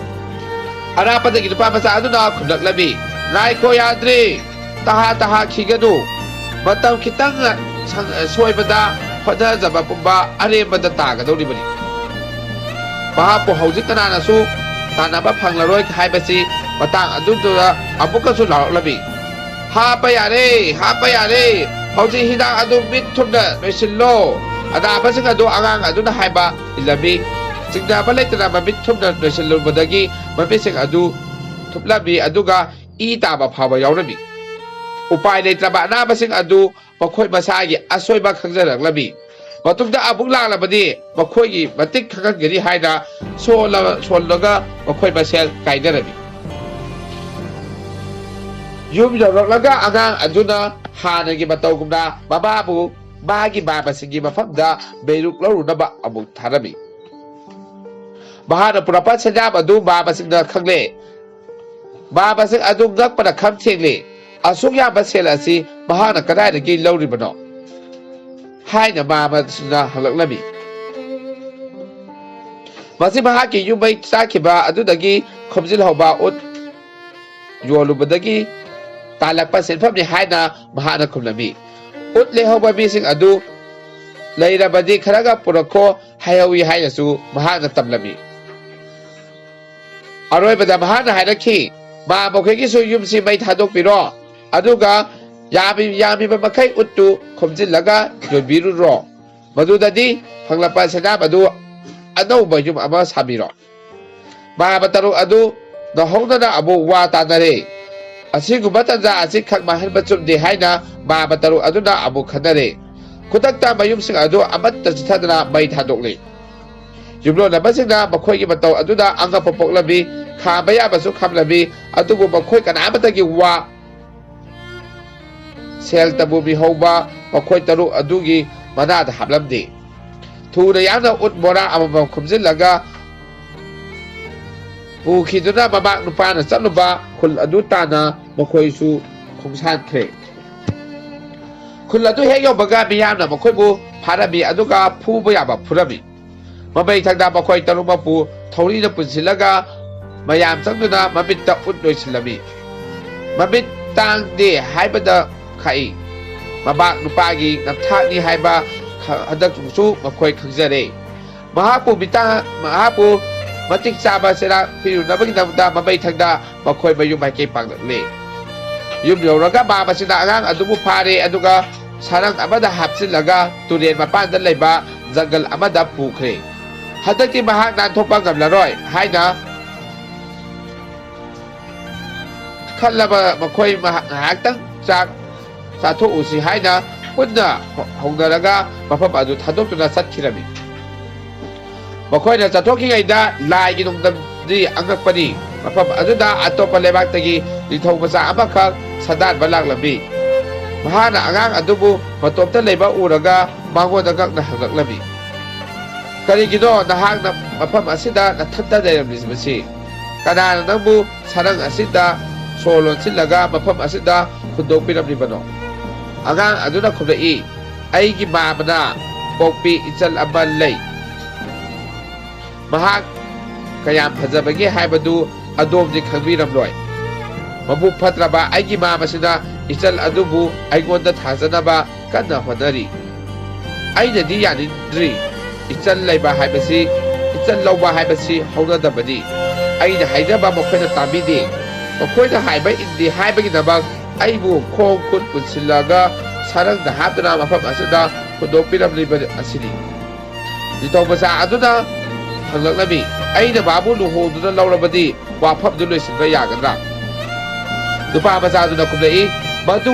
ꯑꯔꯥꯞꯄꯗꯒꯤ ꯅꯨꯄꯥ ꯃꯆꯥ ꯑꯗꯨꯅ ꯈꯨꯝꯂꯛꯂꯝꯃꯤ, "ꯉꯥꯏꯈꯣ, ꯌꯥꯗ꯭ꯔꯦ, ꯇꯍꯥ ꯇꯍꯥ ꯈꯤꯒꯅꯨ꯫ ꯃꯇꯝ ꯈꯤꯇꯪ ꯁꯪ-, ꯁꯣꯏꯕꯗ ꯍꯣꯠꯅꯖꯕ ꯄꯨꯝꯕ ꯑꯔꯦꯝꯕꯗ ꯇꯥꯒꯗꯧꯔꯤꯕꯅꯤ꯫ ꯃꯍꯥꯛꯄꯨ ꯍꯧꯖꯤꯛ ꯀꯅꯥꯅꯁꯨ ꯇꯥꯟꯅꯕ ꯐꯪꯂꯔꯣꯏ" ꯍꯥꯏꯕꯁꯤ ꯃꯇꯥꯡ ꯑꯗꯨꯗꯨꯗ ꯑꯃꯨꯛꯀꯁꯨ ꯂꯥꯎꯔꯛꯂꯝꯃꯤ꯫ "ꯍꯥꯞꯄ ꯌꯥꯔꯦ, ꯍꯥꯞꯄ ꯌꯥꯔꯦ꯫ ꯍꯧꯖꯤꯛ ꯍꯤꯗꯥꯛ ꯑꯗꯨ ꯃꯤꯠ ꯊꯨꯝꯅ ꯅꯣꯏꯁꯤꯜꯂꯣ"꯫ ꯑꯅꯥꯕꯁꯤꯡ ꯑꯗꯨ ꯑꯉꯥꯡ ꯑꯗꯨꯅ ꯍꯥꯏꯕ ꯏꯜꯂꯝꯃꯤ꯫ ꯆꯤꯡꯅꯕ ꯂꯩꯇꯅ ꯃꯃꯤꯠ ꯊꯨꯝꯅ ꯅꯣꯏꯁꯤꯜꯂꯨꯕꯗꯒꯤ ꯃꯃꯤꯠꯁꯤꯡ ꯑꯗꯨ ꯊꯨꯞꯂꯝꯃꯤ, ꯑꯗꯨꯒ ꯏ ꯇꯥꯕ ꯐꯥꯎꯕ ꯌꯥꯎꯔꯝꯃꯤ꯫ ꯎꯄꯥꯏ ꯂꯩꯇ꯭ꯔꯕ ꯑꯅꯥꯕꯁꯤꯡ ꯑꯗꯨ ꯃꯈꯣꯏ ꯃꯁꯥꯒꯤ ꯑꯁꯣꯏꯕ ꯈꯪꯖꯔꯛꯂꯝꯃꯤ꯫ ꯃꯇꯨꯡꯗ ꯑꯃꯨꯛ ꯂꯥꯛꯂꯕꯗꯤ ꯃꯈꯣꯏꯒꯤ ꯃꯇꯤꯛ ꯈꯪꯍꯟꯒꯅꯤ ꯍꯥꯏꯅ ꯁꯣꯜꯂ-, ꯁꯣꯜꯂꯒ ꯃꯈꯣꯏ ꯃꯁꯦꯜ ꯀꯥꯏꯅꯔꯝꯃꯤ꯫ ꯌꯨꯝ ꯌꯧꯔꯛꯂꯒ ꯑꯉꯥꯡ ꯑꯗꯨꯅ ꯍꯥꯟꯅꯒꯤ ꯃꯇꯧꯒꯨꯝꯅ ꯃꯃꯥꯕꯨ ꯃꯥꯒꯤ ꯃꯥꯝꯃꯁꯤꯡꯒꯤ ꯃꯐꯝꯗ ꯃꯩꯔꯨꯛ ꯂꯧꯔꯨꯅꯕ ꯑꯃꯨꯛ ꯊꯥꯔꯝꯃꯤ꯫ ꯃꯍꯥꯛꯅ ꯄꯨꯔꯛꯄ ꯁꯦꯟꯖꯥꯝ ꯑꯗꯨ ꯃꯍꯥ ꯃꯁꯤꯡꯅ ꯈꯪꯂꯦ꯫ ꯃꯍꯥ ꯃꯁꯤꯡ ꯑꯗꯨ ꯉꯛꯄꯅ ꯈꯝ ꯊꯦꯡꯂꯦ꯫ "ꯑꯁꯨꯛ ꯌꯥꯝꯕ ꯁꯦꯜ ꯑꯁꯤ ꯃꯍꯥꯛꯅ ꯀꯗꯥꯏꯗꯒꯤ ꯂꯧꯔꯤꯕꯅꯣ?" ꯍꯥꯏꯅ ꯃꯍꯥ ꯃꯁꯤꯡꯅ ꯍꯪꯂꯛꯂꯝꯃꯤ꯫ "ꯃꯁꯤ ꯃꯍꯥꯛꯀꯤ ꯌꯨꯝ ꯃꯩ ꯆꯥꯛꯈꯤꯕ ꯑꯗꯨꯗꯒꯤ ꯈꯣꯝꯖꯤꯜꯍꯧꯕ ꯎꯠ ꯌꯣꯜꯂꯨꯕꯗꯒꯤ ꯇꯥꯜꯂꯛꯄ ꯁꯦꯟꯐꯝꯅꯤ" ꯍꯥꯏꯅ ꯃꯍꯥꯛꯅ ꯈꯨꯝꯂꯝꯃꯤ꯫ ꯎꯠ ꯂꯩꯍꯧꯕ ꯃꯤꯁꯤꯡ ꯑꯗꯨ "ꯂꯩꯔꯕꯗꯤ ꯈꯔꯒ ꯄꯨꯔꯛꯈꯣ" ꯍꯥꯏꯍꯧꯏ ꯍꯥꯏꯅꯁꯨ ꯃꯍꯥꯛꯅ ꯇꯝꯂꯝꯃꯤ꯫ ꯑꯔꯣꯏꯕꯗ ꯃꯍꯥꯛꯅ ꯍꯥꯏꯔꯛꯈꯤ, "ꯃꯥ ꯃꯈꯣꯏꯒꯤꯁꯨ ꯌꯨꯝꯁꯤ ꯃꯩ ꯊꯥꯗꯣꯛꯄꯤꯔꯣ, ꯑꯗꯨꯒ ꯌꯥꯝꯃꯤ-, ꯌꯥꯝꯃꯤꯕ ꯃꯈꯩ ꯎꯠꯇꯨ ꯈꯣꯝꯖꯤꯜꯂꯒ ꯌꯣꯟꯕꯤꯔꯨꯔꯣ꯫ ꯃꯗꯨꯗꯗꯤ ꯐꯪꯂꯛꯄ ꯁꯦꯟꯗꯥꯝ ꯑꯗꯨ ꯑꯅꯧꯕ ꯌꯨꯝ ꯑꯃ ꯁꯥꯕꯤꯔꯣ"꯫ ꯃꯍꯥꯛ ꯇꯔꯨꯛ ꯑꯗꯨ ꯅꯧꯍꯧꯅꯅ ꯑꯃꯨꯛ ꯋꯥ ꯇꯥꯅꯔꯦ꯫ ꯑꯁꯤꯒꯨꯝꯕ ꯇꯟꯖꯥ ꯑꯁꯤ ꯈꯛ ꯃꯥꯡꯍꯟꯕ ꯆꯨꯝꯗꯦ ꯍꯥꯏꯅ ꯃꯍꯥꯛ ꯇꯔꯨꯛ ꯑꯗꯨꯅ ꯑꯃꯨꯛ ꯈꯟꯅꯔꯦ꯫ ꯈꯨꯗꯛꯇ ꯃꯌꯨꯝꯁꯤꯡ ꯑꯗꯨ ꯑꯃꯠꯇ ꯆꯤꯊꯗꯅ ꯃꯩ ꯊꯥꯗꯣꯛꯂꯤ꯫ ꯌꯨꯝꯂꯣꯟꯅꯕꯁꯤꯡꯅ ꯃꯈꯣꯏꯒꯤ ꯃꯇꯧ ꯑꯗꯨꯗ ꯑꯉꯛꯄ ꯄꯣꯛꯂꯝꯃꯤ, ꯈꯥꯝꯕ ꯌꯥꯕꯁꯨ ꯈꯥꯝꯂꯝꯃꯤ, ꯑꯗꯨꯕꯨ ꯃꯈꯣꯏ ꯀꯅꯥꯃꯠꯇꯒꯤ ꯋꯥ ꯁꯦꯜꯇꯕꯨ ꯃꯤꯍꯧꯕ ꯃꯈꯣꯏ ꯇꯔꯨꯛ ꯑꯗꯨꯒꯤ ꯃꯅꯥꯗ ꯍꯥꯞꯂꯝꯗꯦ꯫ ꯊꯨꯅ ꯌꯥꯡꯅ ꯎꯠ ꯕꯣꯔꯥ ꯑꯃꯃꯝ ꯈꯨꯝꯖꯤꯜꯂꯒ ꯄꯨꯈꯤꯗꯨꯅ ꯃꯃꯥꯛ ꯅꯨꯄꯥꯅ ꯆꯠꯂꯨꯕ ꯈꯨꯜ ꯑꯗꯨ ꯇꯥꯟꯅ ꯃꯈꯣꯏꯁꯨ ꯈꯣꯡꯁꯥꯟꯈ꯭ꯔꯦ꯫ ꯈꯨꯜ ꯑꯗꯨ ꯍꯦꯛ ꯌꯧꯕꯒ ꯃꯤꯌꯥꯝꯅ ꯃꯈꯣꯏꯕꯨ ꯐꯥꯔꯝꯃꯤ, ꯑꯗꯨꯒ ꯐꯨꯕ ꯌꯥꯕ ꯐꯨꯔꯝꯃꯤ꯫ ꯃꯃꯩꯊꯪꯗ ꯃꯈꯣꯏ ꯇꯔꯨꯛꯃꯛꯄꯨ ꯊꯧꯔꯤꯅ ꯄꯨꯟꯁꯤꯜꯂꯒ ꯃꯌꯥꯝ ꯆꯪꯗꯨꯅ ꯃꯃꯤꯠꯇ ꯎꯠ ꯂꯣꯏꯁꯤꯜꯂꯝꯃꯤ꯫ ꯃꯃꯤꯠ ꯇꯥꯡꯗꯦ ꯍꯥꯏꯕꯗ ꯈꯥꯛꯏ꯫ ꯃꯃꯥꯛ ꯅꯨꯄꯥꯒꯤ ꯅꯝꯊꯥꯛꯅꯤ ꯍꯥꯏꯕ ꯈ-, ꯍꯟꯗꯛꯁꯨ ꯃꯈꯣꯏ ꯈꯪꯖꯔꯦ꯫ ꯃꯍꯥꯛꯄꯨ ꯃꯤꯇꯥ-, ꯃꯍꯥꯛꯄꯨ ꯃꯇꯤꯛ ꯆꯥꯕ ꯆꯩꯔꯥꯛ ꯄꯤꯔꯨꯅꯕꯒꯤꯗꯃꯛꯇ ꯃꯃꯩꯊꯪꯗ ꯃꯈꯣꯏ ꯃꯌꯨꯝ ꯃꯥꯏꯀꯩ ꯄꯥꯡꯂꯛꯂꯦ꯫ ꯌꯨꯝ ꯌꯧꯔꯒ ꯃꯍꯥꯛ ꯃꯁꯤꯅ ꯑꯉꯥꯡ ꯑꯗꯨꯕꯨ ꯐꯥꯔꯦ, ꯑꯗꯨꯒ ꯁꯔꯪ ꯑꯃꯗ ꯍꯥꯞꯆꯤꯜꯂꯒ ꯇꯨꯔꯦꯜ ꯃꯄꯥꯟꯗ ꯂꯩꯕ ꯖꯪꯒꯜ ꯑꯃꯗ ꯄꯨꯈ꯭ꯔꯦ꯫ ꯍꯟꯗꯛꯇꯤ ꯃꯍꯥꯛ ꯅꯥꯟꯊꯣꯛꯄ ꯉꯝꯂꯔꯣꯏ ꯍꯥꯏꯅ ꯈꯜꯂꯕ ꯃꯈꯣꯏ ꯃꯍꯥꯛ ꯉꯥꯏꯍꯥꯛꯇꯪ ꯆꯥꯛ ꯆꯥꯊꯣꯛꯎꯁꯤ ꯍꯥꯏꯅ ꯄꯨꯟꯅ ꯍꯧ-, ꯍꯧꯅꯔꯒ ꯃꯐꯝ ꯑꯗꯨ ꯊꯥꯗꯣꯛꯇꯨꯅ ꯆꯠꯈꯤꯔꯝꯃꯤ꯫ ꯃꯈꯣꯏꯅ ꯆꯠꯊꯣꯛꯈꯤꯉꯩꯗ ꯂꯥꯏꯒꯤ ꯅꯣꯡꯗꯝꯗꯤ ꯑꯉꯛꯄꯅꯤ꯫ ꯃꯐꯝ ꯑꯗꯨꯗ ꯑꯇꯣꯞꯄ ꯂꯩꯕꯥꯛꯇꯒꯤ ꯅꯤꯡꯊꯧ ꯃꯆꯥ ꯑꯃꯈꯛ ꯁꯥꯗꯥꯟꯕ ꯂꯥꯛꯂꯝꯃꯤ꯫ ꯃꯍꯥꯛꯅ ꯑꯉꯥꯡ ꯑꯗꯨꯕꯨ ꯃꯇꯣꯝꯇ ꯂꯩꯕ ꯎꯔꯒ ꯃꯉꯣꯟꯗ ꯉꯛꯅ ꯍꯪꯂꯛꯂꯝꯃꯤ꯫ "ꯀꯔꯤꯒꯤꯅꯣ ꯅꯍꯥꯛꯅ ꯃꯐꯝ ꯑꯁꯤꯗ ꯅꯊꯟꯇ ꯂꯩꯔꯝꯂꯤꯕꯁꯤ? ꯀꯅꯥꯅ ꯅꯪꯕꯨ ꯁꯔꯪ ꯑꯁꯤꯗ ꯁꯣꯔ ꯂꯣꯟꯁꯤꯜꯂꯒ ꯃꯐꯝ ꯑꯁꯤꯗ ꯍꯨꯟꯗꯣꯛꯄꯤꯔꯝꯂꯤꯕꯅꯣ?" ꯑꯉꯥꯡ ꯑꯗꯨꯅ ꯈꯨꯝꯂꯛꯏ, "ꯑꯩꯒꯤ ꯃꯥꯃꯅ ꯄꯣꯛꯄꯤ ꯏꯆꯜ ꯑꯃ ꯂꯩ꯫ ꯃꯍꯥꯛ ꯀꯌꯥꯝ ꯐꯖꯕꯒꯦ ꯍꯥꯏꯕꯗꯨ ꯑꯗꯣꯝꯗꯤ ꯈꯪꯕꯤꯔꯝꯂꯣꯏ꯫ ꯃꯕꯨꯛ ꯐꯠꯇ꯭ꯔꯕ ꯑꯩꯒꯤ ꯃꯥꯃꯁꯤꯅ ꯏꯆꯜ ꯑꯗꯨꯕꯨ ꯑꯩꯉꯣꯟꯗ ꯊꯥꯖꯅꯕ ꯀꯟꯅ ꯍꯣꯠꯅꯔꯤ꯫ ꯑꯩꯅꯗꯤ ꯌꯥꯅꯤꯡꯗ꯭ꯔꯤ꯫ ꯏꯆꯜ ꯂꯩꯕ ꯍꯥꯏꯕꯁꯤ, ꯏꯆꯜ ꯂꯧꯕ ꯍꯥꯏꯕꯁꯤ ꯍꯧꯅꯗꯕꯅꯤ꯫ ꯑꯩꯅ ꯍꯥꯏꯖꯕ ꯃꯈꯣꯏꯅ ꯇꯥꯕꯤꯗꯦ꯫ ꯃꯈꯣꯏꯅ ꯍꯥꯏꯕ ꯏꯟꯗꯦ ꯍꯥꯏꯕꯒꯤꯗꯃꯛ ꯑꯩꯕꯨ ꯈꯣꯡ ꯈꯨꯠ ꯄꯨꯟꯁꯤꯜꯂꯒ ꯁꯔꯪꯗ ꯍꯥꯞꯇꯨꯅ ꯃꯐꯝ ꯑꯁꯤꯗ ꯍꯨꯟꯗꯣꯛꯄꯤꯔꯝꯂꯤꯕ ꯑꯁꯤꯅꯤ꯫" ꯅꯤꯡꯊꯧ ꯃꯆꯥ ꯑꯗꯨꯅ ꯍꯪꯂꯛꯂꯝꯃꯤ, "ꯑꯩꯅ ꯃꯥꯕꯨ ꯂꯨꯍꯣꯡꯗꯨꯅ ꯂꯧꯔꯕꯗꯤ ꯋꯥꯐꯝꯗꯨ ꯂꯣꯏꯁꯤꯟꯕ ꯌꯥꯒꯗ꯭ꯔꯥ?" ꯅꯨꯄꯥ ꯃꯆꯥ ꯑꯗꯨꯅ ꯈꯨꯝꯂꯛꯏ, "ꯃꯗꯨ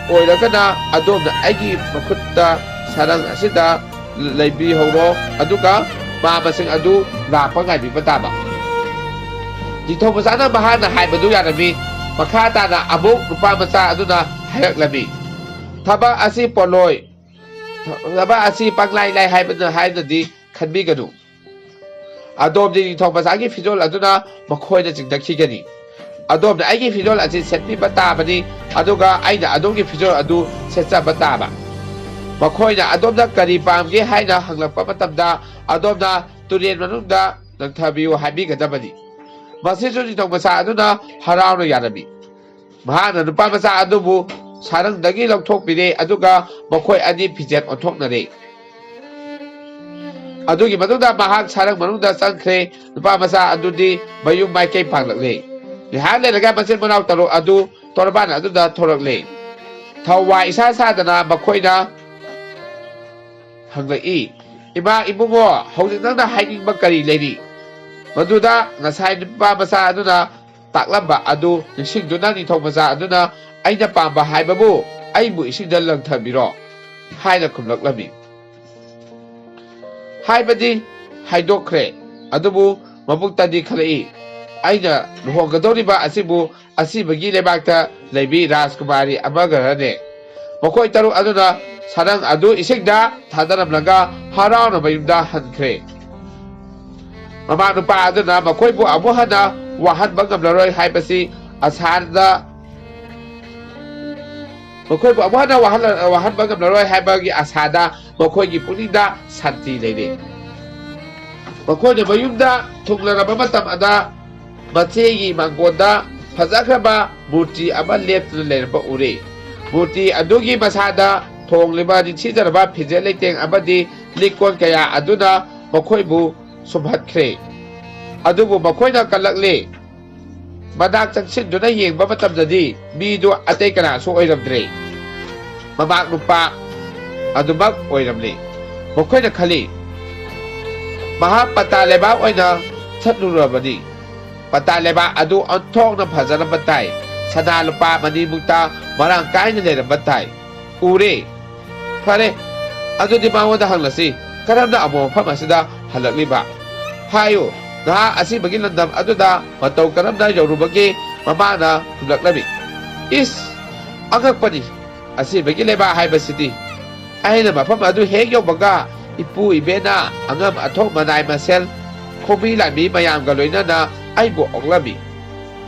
ꯑꯣꯏꯔꯒꯅ ꯑꯗꯣꯝꯅ ꯑꯩꯒꯤ ꯃꯈꯨꯠꯇ ꯁꯔꯪ ꯑꯁꯤꯗ ꯂꯩꯕꯤꯍꯧꯔꯣ, ꯑꯗꯨꯒ ꯃꯥꯃꯁꯤꯡ ꯑꯗꯨ ꯂꯥꯛꯄ ꯉꯥꯏꯕꯤꯕ ꯇꯥꯕ꯫" ꯅꯤꯡꯊꯧ ꯃꯆꯥꯅ ꯃꯍꯥꯛꯅ ꯍꯥꯏꯕꯗꯨ ꯌꯥꯔꯝꯃꯤ꯫ ꯃꯈꯥ ꯇꯥꯅ ꯑꯃꯨꯛ ꯅꯨꯄꯥ ꯃꯆꯥ ꯑꯗꯨꯅ ꯍꯥꯏꯔꯛꯂꯝꯃꯤ, "ꯊꯕꯛ ꯑꯁꯤ ꯄꯣꯠꯂꯣꯏ, ꯊꯕꯛ ꯑꯁꯤ ꯄꯪꯂꯥꯏ ꯂꯥꯏ ꯍꯥꯏꯕꯅ ꯍꯥꯏꯅꯗꯤ ꯈꯟꯕꯤꯒꯅꯨ꯫ ꯑꯗꯣꯝꯗꯤ ꯅꯤꯡꯊꯧ ꯃꯆꯥꯒꯤ ꯐꯤꯖꯣꯜ ꯑꯗꯨꯅ ꯃꯈꯣꯏꯅ ꯆꯤꯡꯊꯈꯤꯒꯅꯤ꯫ ꯑꯗꯣꯝꯅ ꯑꯩꯒꯤ ꯐꯤꯖꯣꯜ ꯑꯁꯤ ꯁꯦꯠꯄꯤꯕ ꯇꯥꯕꯅꯤ, ꯑꯗꯨꯒ ꯑꯩꯅ ꯑꯗꯣꯝꯒꯤ ꯐꯤꯖꯣꯜ ꯑꯗꯨ ꯁꯦꯠꯆꯕ ꯇꯥꯕ꯫ ꯃꯈꯣꯏꯅ ꯑꯗꯣꯝꯗ ꯀꯔꯤ ꯄꯥꯝꯒꯦ ꯍꯥꯏꯅ ꯍꯪꯂꯛꯄ ꯃꯇꯝꯗ, ꯑꯗꯣꯝꯅ ꯇꯨꯔꯦꯜ ꯃꯅꯨꯡꯗ ꯂꯪꯊꯕꯤꯌꯨ ꯍꯥꯏꯕꯤꯒꯗꯕꯅꯤ꯫" ꯃꯁꯤꯁꯨ ꯅꯤꯡꯊꯧ ꯃꯆꯥ ꯑꯗꯨꯅ ꯍꯔꯥꯎꯅ ꯌꯥꯔꯝꯃꯤ꯫ ꯃꯍꯥꯛꯅ ꯅꯨꯄꯥ ꯃꯆꯥ ꯑꯗꯨꯕꯨ ꯁꯔꯪꯗꯒꯤ ꯂꯧꯊꯣꯛꯄꯤꯔꯦ, ꯑꯗꯨꯒ ꯃꯈꯣꯏ ꯑꯅꯤ ꯐꯤꯖꯦꯠ ꯑꯣꯟꯊꯣꯛꯅꯔꯦ꯫ ꯑꯗꯨꯒꯤ ꯃꯇꯨꯡꯗ ꯃꯍꯥꯛ ꯁꯔꯪ ꯃꯅꯨꯡꯗ ꯆꯪꯈ꯭ꯔꯦ꯫ ꯅꯨꯄꯥ ꯃꯆꯥ ꯑꯗꯨꯗꯤ ꯃꯌꯨꯝ ꯃꯥꯏꯀꯩ ꯄꯥꯡꯂꯛꯂꯦ꯫ ꯉꯥꯏꯍꯥꯛ ꯂꯩꯔꯒ ꯃꯆꯤꯟ ꯃꯅꯥꯎ ꯇꯔꯨꯛ ꯑꯗꯨ ꯇꯣꯔꯕꯥꯟ ꯑꯗꯨꯗ ꯊꯣꯔꯛꯂꯦ꯫ ꯊꯧꯋꯥ ꯏꯁꯥ ꯁꯥꯗꯅ ꯃꯈꯣꯏꯅ ꯍꯪꯂꯛꯏ, "ꯏꯃꯥ, ꯏꯕꯨꯡꯉꯣ, ꯍꯧꯖꯤꯛ ꯅꯪꯅ ꯍꯥꯏꯅꯤꯡꯕ ꯀꯔꯤ ꯂꯩꯔꯤ?" ꯃꯗꯨꯗ ꯉꯁꯥꯏ ꯅꯨꯄꯥ ꯃꯆꯥ ꯑꯗꯨꯅ ꯇꯥꯛꯂꯝꯕ ꯑꯗꯨ ꯅꯤꯡꯁꯤꯡꯗꯨꯅ ꯅꯤꯡꯊꯧ ꯃꯆꯥ ꯑꯗꯨꯅ, "ꯑꯩꯅ ꯄꯥꯝꯕ ꯍꯥꯏꯕꯕꯨ ꯑꯩꯕꯨ ꯏꯁꯤꯡꯗ ꯂꯪꯊꯕꯤꯔꯣ" ꯍꯥꯏꯅ ꯈꯨꯝꯂꯛꯂꯝꯃꯤ꯫ ꯍꯥꯏꯕꯗꯤ ꯍꯥꯏꯗꯣꯛꯈ꯭ꯔꯦ, ꯑꯗꯨꯕꯨ ꯃꯕꯨꯛꯇꯗꯤ ꯈꯜꯂꯛꯏ, "ꯑꯩꯅ ꯂꯨꯍꯣꯡꯒꯗꯧꯔꯤꯕ ꯑꯁꯤꯕꯨ ꯑꯁꯤꯕꯒꯤ ꯂꯩꯕꯥꯛꯇ ꯂꯩꯕꯤ ꯔꯥꯖꯀꯨꯃꯥꯔꯤ ꯑꯃꯒꯔꯅꯦ?" ꯃꯈꯣꯏ ꯇꯔꯨꯛ ꯑꯗꯨꯅ ꯁꯅꯪ ꯑꯗꯨ ꯏꯁꯤꯡꯗ ꯊꯥꯗꯔꯝꯂꯒ ꯍꯔꯥꯎꯅ ꯃꯌꯨꯝꯗ ꯍꯟꯈ꯭ꯔꯦ꯫ ꯃꯃꯥ ꯅꯨꯄꯥ ꯑꯗꯨꯅ ꯃꯈꯣꯏꯕꯨ ꯑꯃꯨꯛ ꯍꯟꯅ ꯋꯥꯍꯟꯕ ꯉꯝꯂꯔꯣꯏ ꯍꯥꯏꯕꯁꯤ ꯑꯁꯥꯗ, ꯃꯈꯣꯏꯕꯨ ꯑꯃꯨꯛ ꯍꯟꯅ ꯋꯥꯍꯜꯂ-, ꯋꯥꯍꯟꯕ ꯉꯝꯂꯔꯣꯏ ꯍꯥꯏꯕꯒꯤ ꯑꯁꯥꯗ ꯃꯈꯣꯏꯒꯤ ꯄꯨꯛꯅꯤꯡꯗ ꯁꯥꯟꯇꯤ ꯂꯩꯔꯦ꯫ ꯃꯈꯣꯏꯅ ꯃꯌꯨꯝꯗ ꯊꯨꯡꯂꯔꯕ ꯃꯇꯝ ꯑꯗ ꯃꯆꯦꯒꯤ ꯃꯥꯡꯒꯣꯟꯗ ꯐꯖꯈ꯭ꯔꯕ ꯃꯨꯔꯇꯤ ꯑꯃ ꯂꯦꯞꯇꯨꯅ ꯂꯩꯔꯝꯕ ꯎꯔꯦ꯫ ꯃꯨꯔꯇꯤ ꯑꯗꯨꯒꯤ ꯃꯁꯥꯗ ꯊꯣꯡꯂꯤꯕ ꯅꯤꯡꯊꯤꯖꯔꯕ ꯐꯤꯖꯦꯠ ꯂꯩꯇꯦꯡ ꯑꯃꯗꯤ ꯂꯤꯛꯀꯣꯟ ꯀꯌꯥ ꯑꯗꯨꯅ ꯃꯈꯣꯏꯕꯨ ꯁꯨꯝꯍꯠꯈ꯭ꯔꯦ꯫ ꯑꯗꯨꯕꯨ ꯃꯈꯣꯏꯅ ꯀꯜꯂꯛꯂꯦ꯫ ꯃꯅꯥꯛ ꯆꯪꯁꯤꯟꯗꯨꯅ ꯌꯦꯡꯕ ꯃꯇꯝꯗꯗꯤ ꯃꯤꯗꯨ ꯑꯇꯩ ꯀꯅꯥꯁꯨ ꯑꯣꯏꯔꯝꯗ꯭ꯔꯦ꯫ ꯃꯃꯥ ꯅꯨꯄꯥ ꯑꯗꯨꯃꯛ ꯑꯣꯏꯔꯝꯂꯦ꯫ ꯃꯈꯣꯏꯅ ꯈꯜꯂꯤ, ꯃꯍꯥꯛ ꯄꯇꯥ ꯂꯩꯕꯥꯛ ꯑꯣꯏꯅ ꯆꯠꯂꯨꯔꯕꯅꯤ꯫ ꯄꯇꯥ ꯂꯩꯕꯥꯛ ꯑꯗꯨ ꯑꯣꯟꯊꯣꯛꯅ ꯐꯖꯔꯝꯕ ꯇꯥꯏ꯫ ꯁꯅꯥ ꯂꯨꯄꯥ ꯃꯅꯤꯃꯨꯛꯇ ꯃꯔꯥꯡ ꯀꯥꯏꯅ ꯂꯩꯔꯝꯕ ꯇꯥꯏ꯫ ꯎꯔꯦ꯫ ꯐꯔꯦ, ꯑꯗꯨꯗꯤ ꯃꯉꯣꯟꯗ ꯍꯪꯂꯁꯤ, ꯀꯔꯝꯅ ꯑꯃꯨꯛ ꯃꯐꯝ ꯑꯁꯤꯗ ꯍꯜꯂꯛꯂꯤꯕ? ꯍꯥꯏꯌꯨ, ꯅꯍꯥꯛ ꯑꯁꯤꯕꯒꯤ ꯂꯝꯗꯝ ꯑꯗꯨꯗ ꯃꯇꯧ ꯀꯔꯝꯅ ꯌꯧꯔꯨꯕꯒꯦ? ꯃꯃꯥꯅ ꯈꯨꯝꯂꯛꯂꯝꯃꯤ꯫ ꯏꯁ, ꯑꯉꯛꯄꯅꯤ, ꯑꯁꯤꯕꯒꯤ ꯂꯩꯕꯥꯛ ꯍꯥꯏꯕꯁꯤꯗꯤ꯫ ꯑꯩꯅ ꯃꯐꯝ ꯑꯗꯨ ꯍꯦꯛ ꯌꯧꯕꯒ ꯏꯄꯨ ꯏꯕꯦꯟꯅ ꯑꯉꯝ ꯑꯊꯧ ꯃꯅꯥꯏ ꯃꯁꯦꯜ, ꯈꯣꯡꯃꯤ ꯂꯥꯟꯃꯤ ꯃꯌꯥꯝꯒ ꯂꯣꯏꯅꯅ ꯑꯩꯕꯨ ꯑꯣꯛꯂꯝꯃꯤ꯫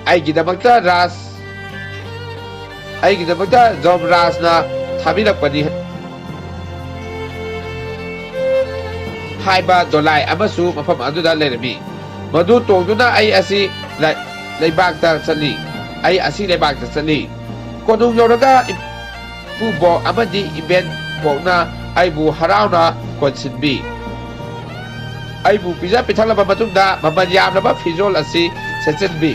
ꯑꯩꯒꯤꯗꯃꯛꯇ ꯔꯥꯖ, ꯑꯩꯒꯤꯗꯃꯛꯇ ꯖꯣꯝꯔꯥꯖꯅ ꯊꯥꯕꯤꯔꯛꯄꯅꯤ ꯍꯥꯏꯕ ꯗꯣꯂꯥꯏ ꯑꯃꯁꯨ ꯃꯐꯝ ꯑꯗꯨꯗ ꯂꯩꯔꯝꯃꯤ꯫ ꯃꯗꯨ ꯇꯣꯡꯗꯨꯅ ꯑꯩ ꯑꯁꯤ ꯂꯩ-, ꯂꯩꯕꯥꯛꯇ ꯆꯠꯂꯤ꯫ ꯑꯩ ꯑꯁꯤ ꯂꯩꯕꯥꯛꯇ ꯆꯠꯂꯤ꯫ ꯀꯣꯅꯨꯡ ꯌꯧꯔꯒ ꯏꯄꯨꯕꯣꯛ ꯑꯃꯗꯤ ꯏꯕꯦꯟꯕꯣꯛꯅ ꯑꯩꯕꯨ ꯍꯔꯥꯎꯅ ꯀꯣꯟꯁꯤꯟꯕꯤ꯫ ꯑꯩꯕꯨ ꯄꯤꯖ ꯄꯤꯊꯛꯂꯕ ꯃꯇꯨꯡꯗ ꯃꯃꯜ ꯌꯥꯝꯂꯕ ꯐꯤꯖꯣꯜ ꯑꯁꯤ ꯁꯦꯠꯆꯤꯟꯕꯤ꯫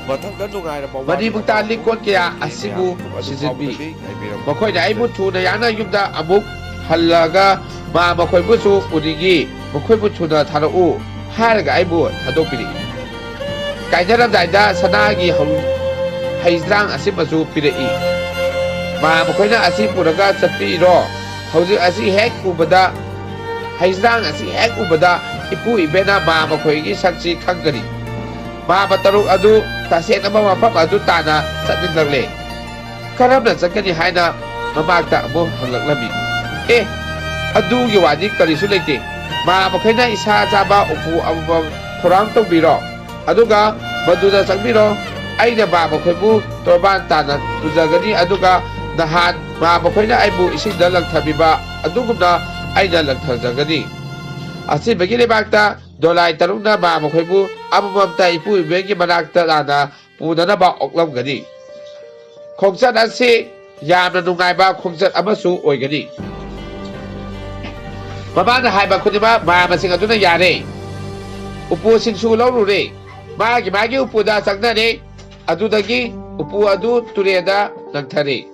ꯃꯊꯪꯗ ꯅꯨꯡꯉꯥꯏꯔꯕ ꯋꯥꯔꯤ ꯃꯅꯤꯃꯨꯛꯇ ꯃꯇꯥ ꯂꯤꯛꯀꯣꯟ ꯀꯌꯥ ꯃꯌꯥꯝ ꯑꯁꯤꯕꯨ ꯑꯗꯨ ꯁꯤꯖꯤꯟꯕꯤ꯫ ꯐꯥꯎꯕꯗꯗꯤ ꯉꯥꯏꯕꯤꯔꯝꯃꯨ꯫ ꯃꯈꯣꯏꯅ ꯑꯩꯕꯨ ꯊꯨꯅ ꯌꯥꯡꯅ ꯌꯨꯝꯗ ꯑꯃꯨꯛ ꯍꯜꯂꯒ ꯃꯥ ꯃꯈꯣꯏꯕꯨꯁꯨ ꯎꯅꯤꯡꯏ, ꯃꯈꯣꯏꯕꯨ ꯊꯨꯅ ꯊꯥꯔꯛꯎ ꯍꯥꯏꯔꯒ ꯑꯩꯕꯨ ꯊꯥꯗꯣꯛꯄꯤꯔꯛꯏ꯫ ꯀꯥꯏꯅꯔꯝꯗꯥꯏꯗ ꯁꯅꯥꯒꯤ ꯍꯧ-, ꯍꯩꯖ꯭ꯔꯥꯡ ꯑꯁꯤꯃꯁꯨ ꯄꯤꯔꯛꯏ꯫ ꯃꯥ ꯃꯈꯣꯏꯅ ꯑꯁꯤ ꯄꯨꯔꯒ ꯆꯠꯄꯤꯔꯣ꯫ ꯍꯧꯖꯤꯛ ꯑꯁꯤ ꯍꯦꯛ ꯎꯕꯗ, ꯍꯩꯖ꯭ꯔꯥꯡ ꯑꯁꯤ ꯍꯦꯛ ꯎꯕꯗ ꯏꯄꯨ ꯏꯕꯦꯟꯅ ꯃꯥ ꯃꯈꯣꯏꯒꯤ ꯁꯛꯁꯤ ꯈꯪꯒꯅꯤ꯫ ꯃꯥ ꯃꯇꯔꯨꯛ ꯑꯗꯨ ꯇꯁꯦꯡꯅ ꯃꯐꯝ ꯑꯗꯨ ꯇꯥꯟꯅ ꯆꯠꯅꯤꯡꯂꯛꯂꯦ꯫ ꯀꯔꯝꯅ ꯆꯠꯀꯅꯤ ꯍꯥꯏꯅ ꯃꯃꯥꯛꯇ ꯑꯃꯨꯛ ꯍꯪꯂꯛꯂꯝꯃꯤ꯫ ꯑꯦ, ꯑꯗꯨꯒꯤ ꯋꯥꯗꯤ ꯀꯔꯤꯁꯨ ꯂꯩꯇꯦ꯫ ꯃꯥ ꯃꯈꯣꯏꯅ ꯏꯁꯥ ꯆꯥꯕ ꯎꯄꯨ ꯑꯃꯃꯝ ꯊꯧꯔꯥꯡ ꯇꯧꯕꯤꯔꯣ, ꯑꯗꯨꯒ ꯃꯗꯨꯗ ꯆꯪꯕꯤꯔꯣ꯫ ꯑꯩꯅ ꯃꯥ ꯃꯈꯣꯏꯕꯨ ꯇꯣꯔꯕꯥꯟ ꯇꯥꯅ ꯄꯨꯖꯒꯅꯤ, ꯑꯗꯨꯒ ꯅꯍꯥꯟ ꯃꯥ ꯃꯈꯣꯏꯅ ꯑꯩꯕꯨ ꯏꯁꯤꯡꯗ ꯂꯪꯊꯕꯤꯕ ꯑꯗꯨꯒꯨꯝꯅ ꯑꯩꯅ ꯂꯪꯊꯖꯒꯅꯤ꯫ ꯑꯁꯤꯕꯒꯤ ꯂꯩꯕꯥꯛꯇ ꯗꯣꯂꯥꯏ ꯇꯔꯨꯛꯅ ꯃꯥ ꯃꯈꯣꯏꯕꯨ ꯑꯃꯃꯝꯇ ꯏꯄꯨ ꯏꯕꯦꯟꯒꯤ ꯃꯅꯥꯛꯇ ꯇꯥꯅ ꯄꯨꯅꯅꯕ ꯑꯣꯛꯂꯝꯒꯅꯤ꯫ ꯈꯣꯡꯆꯠ ꯑꯁꯤ ꯌꯥꯝꯅ ꯅꯨꯡꯉꯥꯏꯕ ꯈꯣꯡꯆꯠ ꯑꯃꯁꯨ ꯑꯣꯏꯒꯅꯤ꯫ ꯃꯃꯥꯅ ꯍꯥꯏꯕ ꯈꯨꯗꯤꯡꯃꯛ ꯃꯍꯩ ꯃꯁꯤꯡ ꯑꯗꯨꯅ ꯌꯥꯔꯦ꯫ ꯎꯄꯨꯁꯤꯡꯁꯨ ꯂꯧꯔꯨꯔꯦ꯫ ꯃꯥꯒꯤ ꯃꯥꯒꯤ ꯎꯄꯨꯗ ꯆꯪꯅꯔꯦ꯫ ꯑꯗꯨꯗꯒꯤ ꯎꯄꯨ ꯑꯗꯨ ꯇꯨꯔꯦꯟꯗ ꯂꯪꯊꯔꯦ꯫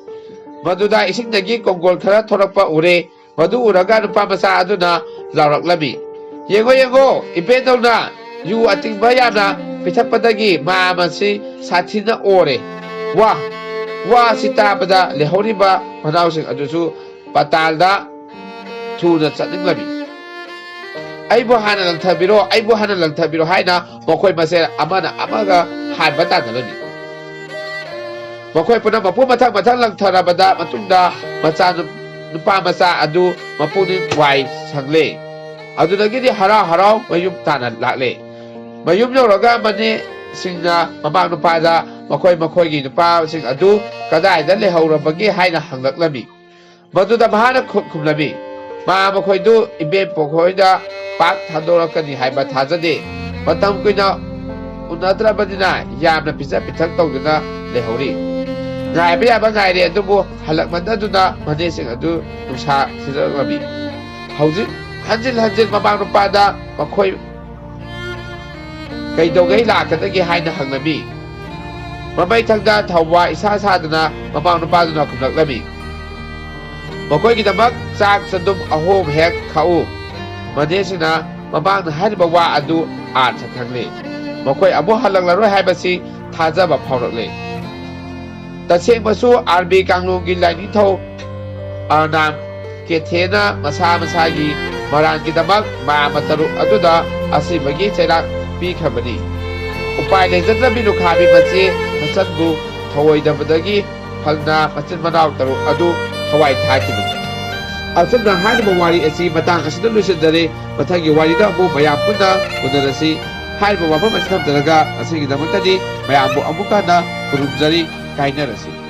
ꯃꯗꯨꯗ ꯏꯁꯤꯡꯗꯒꯤ ꯀꯣꯡꯒꯣꯜ ꯈꯔ ꯊꯣꯔꯛꯄ ꯎꯔꯦ꯫ ꯃꯗꯨ ꯎꯔꯒ ꯅꯨꯄꯥ ꯃꯆꯥ ꯑꯗꯨꯅ ꯂꯥꯎꯔꯛꯂꯝꯃꯤ, "ꯌꯦꯡꯉꯣ, ꯌꯦꯡꯉꯣ, ꯏꯕꯦꯟꯗꯧꯅ ꯌꯨ ꯑꯇꯤꯡꯕ ꯌꯥꯝꯅ ꯄꯤꯊꯛꯄꯗꯒꯤ ꯃꯥ ꯃꯁꯤ ꯁꯥꯊꯤꯅ ꯑꯣꯔꯦ꯫ ꯋꯥ, ꯋꯥ ꯑꯁꯤ ꯇꯥꯕꯗ ꯂꯩꯍꯧꯔꯤꯕ ꯃꯅꯥꯎꯁꯤꯡ ꯑꯗꯨꯁꯨ ꯄꯇꯥꯜꯗ ꯊꯨꯅ ꯆꯠꯅꯤꯡꯂꯝꯃꯤ꯫ "ꯑꯩꯕꯨ ꯍꯥꯟꯅ ꯂꯪꯊꯕꯤꯔꯣ, ꯑꯩꯕꯨ ꯍꯥꯟꯅ ꯂꯪꯊꯕꯤꯔꯣ" ꯍꯥꯏꯅ ꯃꯈꯣꯏ ꯃꯁꯦꯜ ꯑꯃꯅ ꯑꯃꯒ ꯍꯥꯟꯕ ꯇꯥꯟꯅꯔꯝꯃꯤ꯫ ꯃꯈꯣꯏ ꯄꯨꯝꯅꯃꯛꯄꯨ ꯃꯊꯪ ꯃꯊꯪ ꯂꯪꯊꯔꯕꯗ ꯃꯇꯨꯡꯗ ꯃꯆꯥ ꯅꯨ-, ꯅꯨꯄꯥ ꯃꯆꯥ ꯑꯗꯨ ꯃꯄꯨꯛꯅꯤꯡ ꯋꯥꯏ ꯁꯪꯂꯦ꯫ ꯑꯗꯨꯗꯒꯤꯗꯤ ꯍꯔꯥꯎ ꯍꯔꯥꯎ ꯃꯌꯨꯝ ꯇꯥꯅ ꯂꯥꯛꯂꯦ꯫ ꯃꯌꯨꯝ ꯌꯧꯔꯒ ꯃꯅꯦꯁꯤꯡꯅ ꯃꯃꯥ ꯅꯨꯄꯥꯗ ꯃꯈꯣꯏ ꯃꯈꯣꯏꯒꯤ ꯅꯨꯄꯥꯁꯤꯡ ꯑꯗꯨ ꯀꯗꯥꯏꯗ ꯂꯩꯍꯧꯔꯕꯒꯦ ꯍꯥꯏꯅ ꯍꯪꯂꯛꯂꯝꯃꯤ꯫ ꯃꯗꯨꯗ ꯃꯍꯥꯛꯅ ꯈꯨ-, ꯈꯨꯝꯂꯝꯃꯤ, "ꯃꯥ ꯃꯈꯣꯏꯗꯨ ꯏꯕꯦꯝ ꯄꯣꯛꯍꯣꯏꯗ ꯄꯥꯛ ꯊꯥꯗꯣꯔꯛꯀꯅꯤ ꯍꯥꯏꯕ ꯊꯥꯖꯗꯦ꯫ ꯃꯇꯝ ꯀꯨꯏꯅ ꯎꯅꯗ꯭ꯔꯕꯅꯤꯅ ꯌꯥꯝꯅ ꯄꯤꯖ ꯄꯤꯊꯛ ꯇꯧꯗꯨꯅ ꯂꯩꯍꯧꯔꯤ꯫ ꯉꯥꯏꯕ ꯌꯥꯕ ꯉꯥꯏꯔꯦ, ꯑꯗꯨꯕꯨ ꯍꯜꯂꯛꯃꯟꯗꯗꯨꯅ ꯃꯅꯦꯁꯤꯡ ꯑꯗꯨ ꯅꯨꯡꯁꯥ ꯊꯤꯖꯔꯛꯂꯝꯃꯤ꯫ ꯍꯧꯖꯤꯛ ꯍꯟꯖꯤꯟ ꯍꯟꯖꯤꯟ ꯃꯃꯥ ꯅꯨꯄꯥꯗ ꯃꯈꯣꯏ ꯀꯩꯗꯧꯉꯩ ꯂꯥꯛꯀꯗꯒꯦ ꯍꯥꯏꯅ ꯍꯪꯂꯝꯃꯤ꯫ ꯃꯃꯩꯊꯪꯗ ꯊꯧꯋꯥ ꯏꯁꯥ ꯁꯥꯗꯅ ꯃꯃꯥ ꯅꯨꯄꯥꯗꯨꯅ ꯈꯨꯝꯂꯛꯂꯝꯃꯤ, "ꯃꯈꯣꯏꯒꯤꯗꯃꯛ ꯆꯥꯛ ꯆꯗꯨꯝ ꯑꯍꯨꯝ ꯍꯦꯛ ꯈꯥꯛꯎ"꯫ ꯃꯅꯦꯁꯤꯡꯅ ꯃꯃꯥꯅ ꯍꯥꯏꯔꯤꯕ ꯋꯥ ꯑꯗꯨ ꯑꯥꯔꯊ ꯈꯪꯂꯦ꯫ ꯃꯈꯣꯏ ꯑꯃꯨꯛ ꯍꯜꯂꯛꯂꯔꯣꯏ ꯍꯥꯏꯕꯁꯤ ꯊꯥꯖꯕ ꯐꯥꯎꯔꯛꯂꯦ꯫ ꯇꯁꯦꯡꯕꯁꯨ ꯑꯥꯔꯕꯤ ꯀꯥꯡꯂꯣꯟꯒꯤ ꯂꯥꯏꯅꯤꯡꯊꯧ ꯑꯔꯅꯥꯝ ꯀꯦꯊꯦꯅ ꯃꯁꯥ ꯃꯁꯥꯒꯤ ꯃꯔꯥꯟꯒꯤꯗꯃꯛ ꯃꯥ ꯃꯇꯔꯨꯛ ꯑꯗꯨꯗ ꯑꯁꯤꯕꯒꯤ ꯆꯩꯔꯥꯛ ꯄꯤꯈ꯭ꯔꯕꯅꯤ꯫ ꯎꯄꯥꯏ ꯂꯩꯖꯗ꯭ꯔꯕꯤ ꯂꯨꯈꯥꯕꯤ ꯃꯆꯦ ꯃꯆꯟꯕꯨ ꯊꯧꯑꯣꯏꯗꯕꯗꯒꯤ ꯐꯪꯅ ꯃꯆꯤꯟ ꯃꯅꯥꯎ ꯇꯔꯨꯛ ꯑꯗꯨ ꯊꯋꯥꯏ ꯊꯥꯈꯤꯕꯅꯤ꯫ ꯑꯁꯨꯝꯅ ꯍꯥꯏꯔꯤꯕ ꯋꯥꯔꯤ ꯑꯁꯤ ꯃꯇꯥꯡ ꯑꯁꯤꯗ ꯂꯣꯏꯁꯤꯟꯖꯔꯦ꯫ ꯃꯊꯪꯒꯤ ꯋꯥꯔꯤꯗ ꯑꯃꯨꯛ ꯃꯌꯥꯝ ꯄꯨꯟꯅ ꯎꯅꯔꯁꯤ꯫ ꯍꯥꯏꯔꯤꯕ ꯋꯥꯐꯝ ꯑꯁꯤ ꯊꯝꯖꯔꯒ ꯉꯁꯤꯒꯤꯗꯃꯛꯇꯗꯤ ꯃꯌꯥꯝꯕꯨ ꯑꯃꯨꯛ ꯍꯟꯅ ꯈꯨꯔꯨꯝꯖꯔꯤ꯫ ꯀꯥꯏꯅꯔꯁꯤ꯫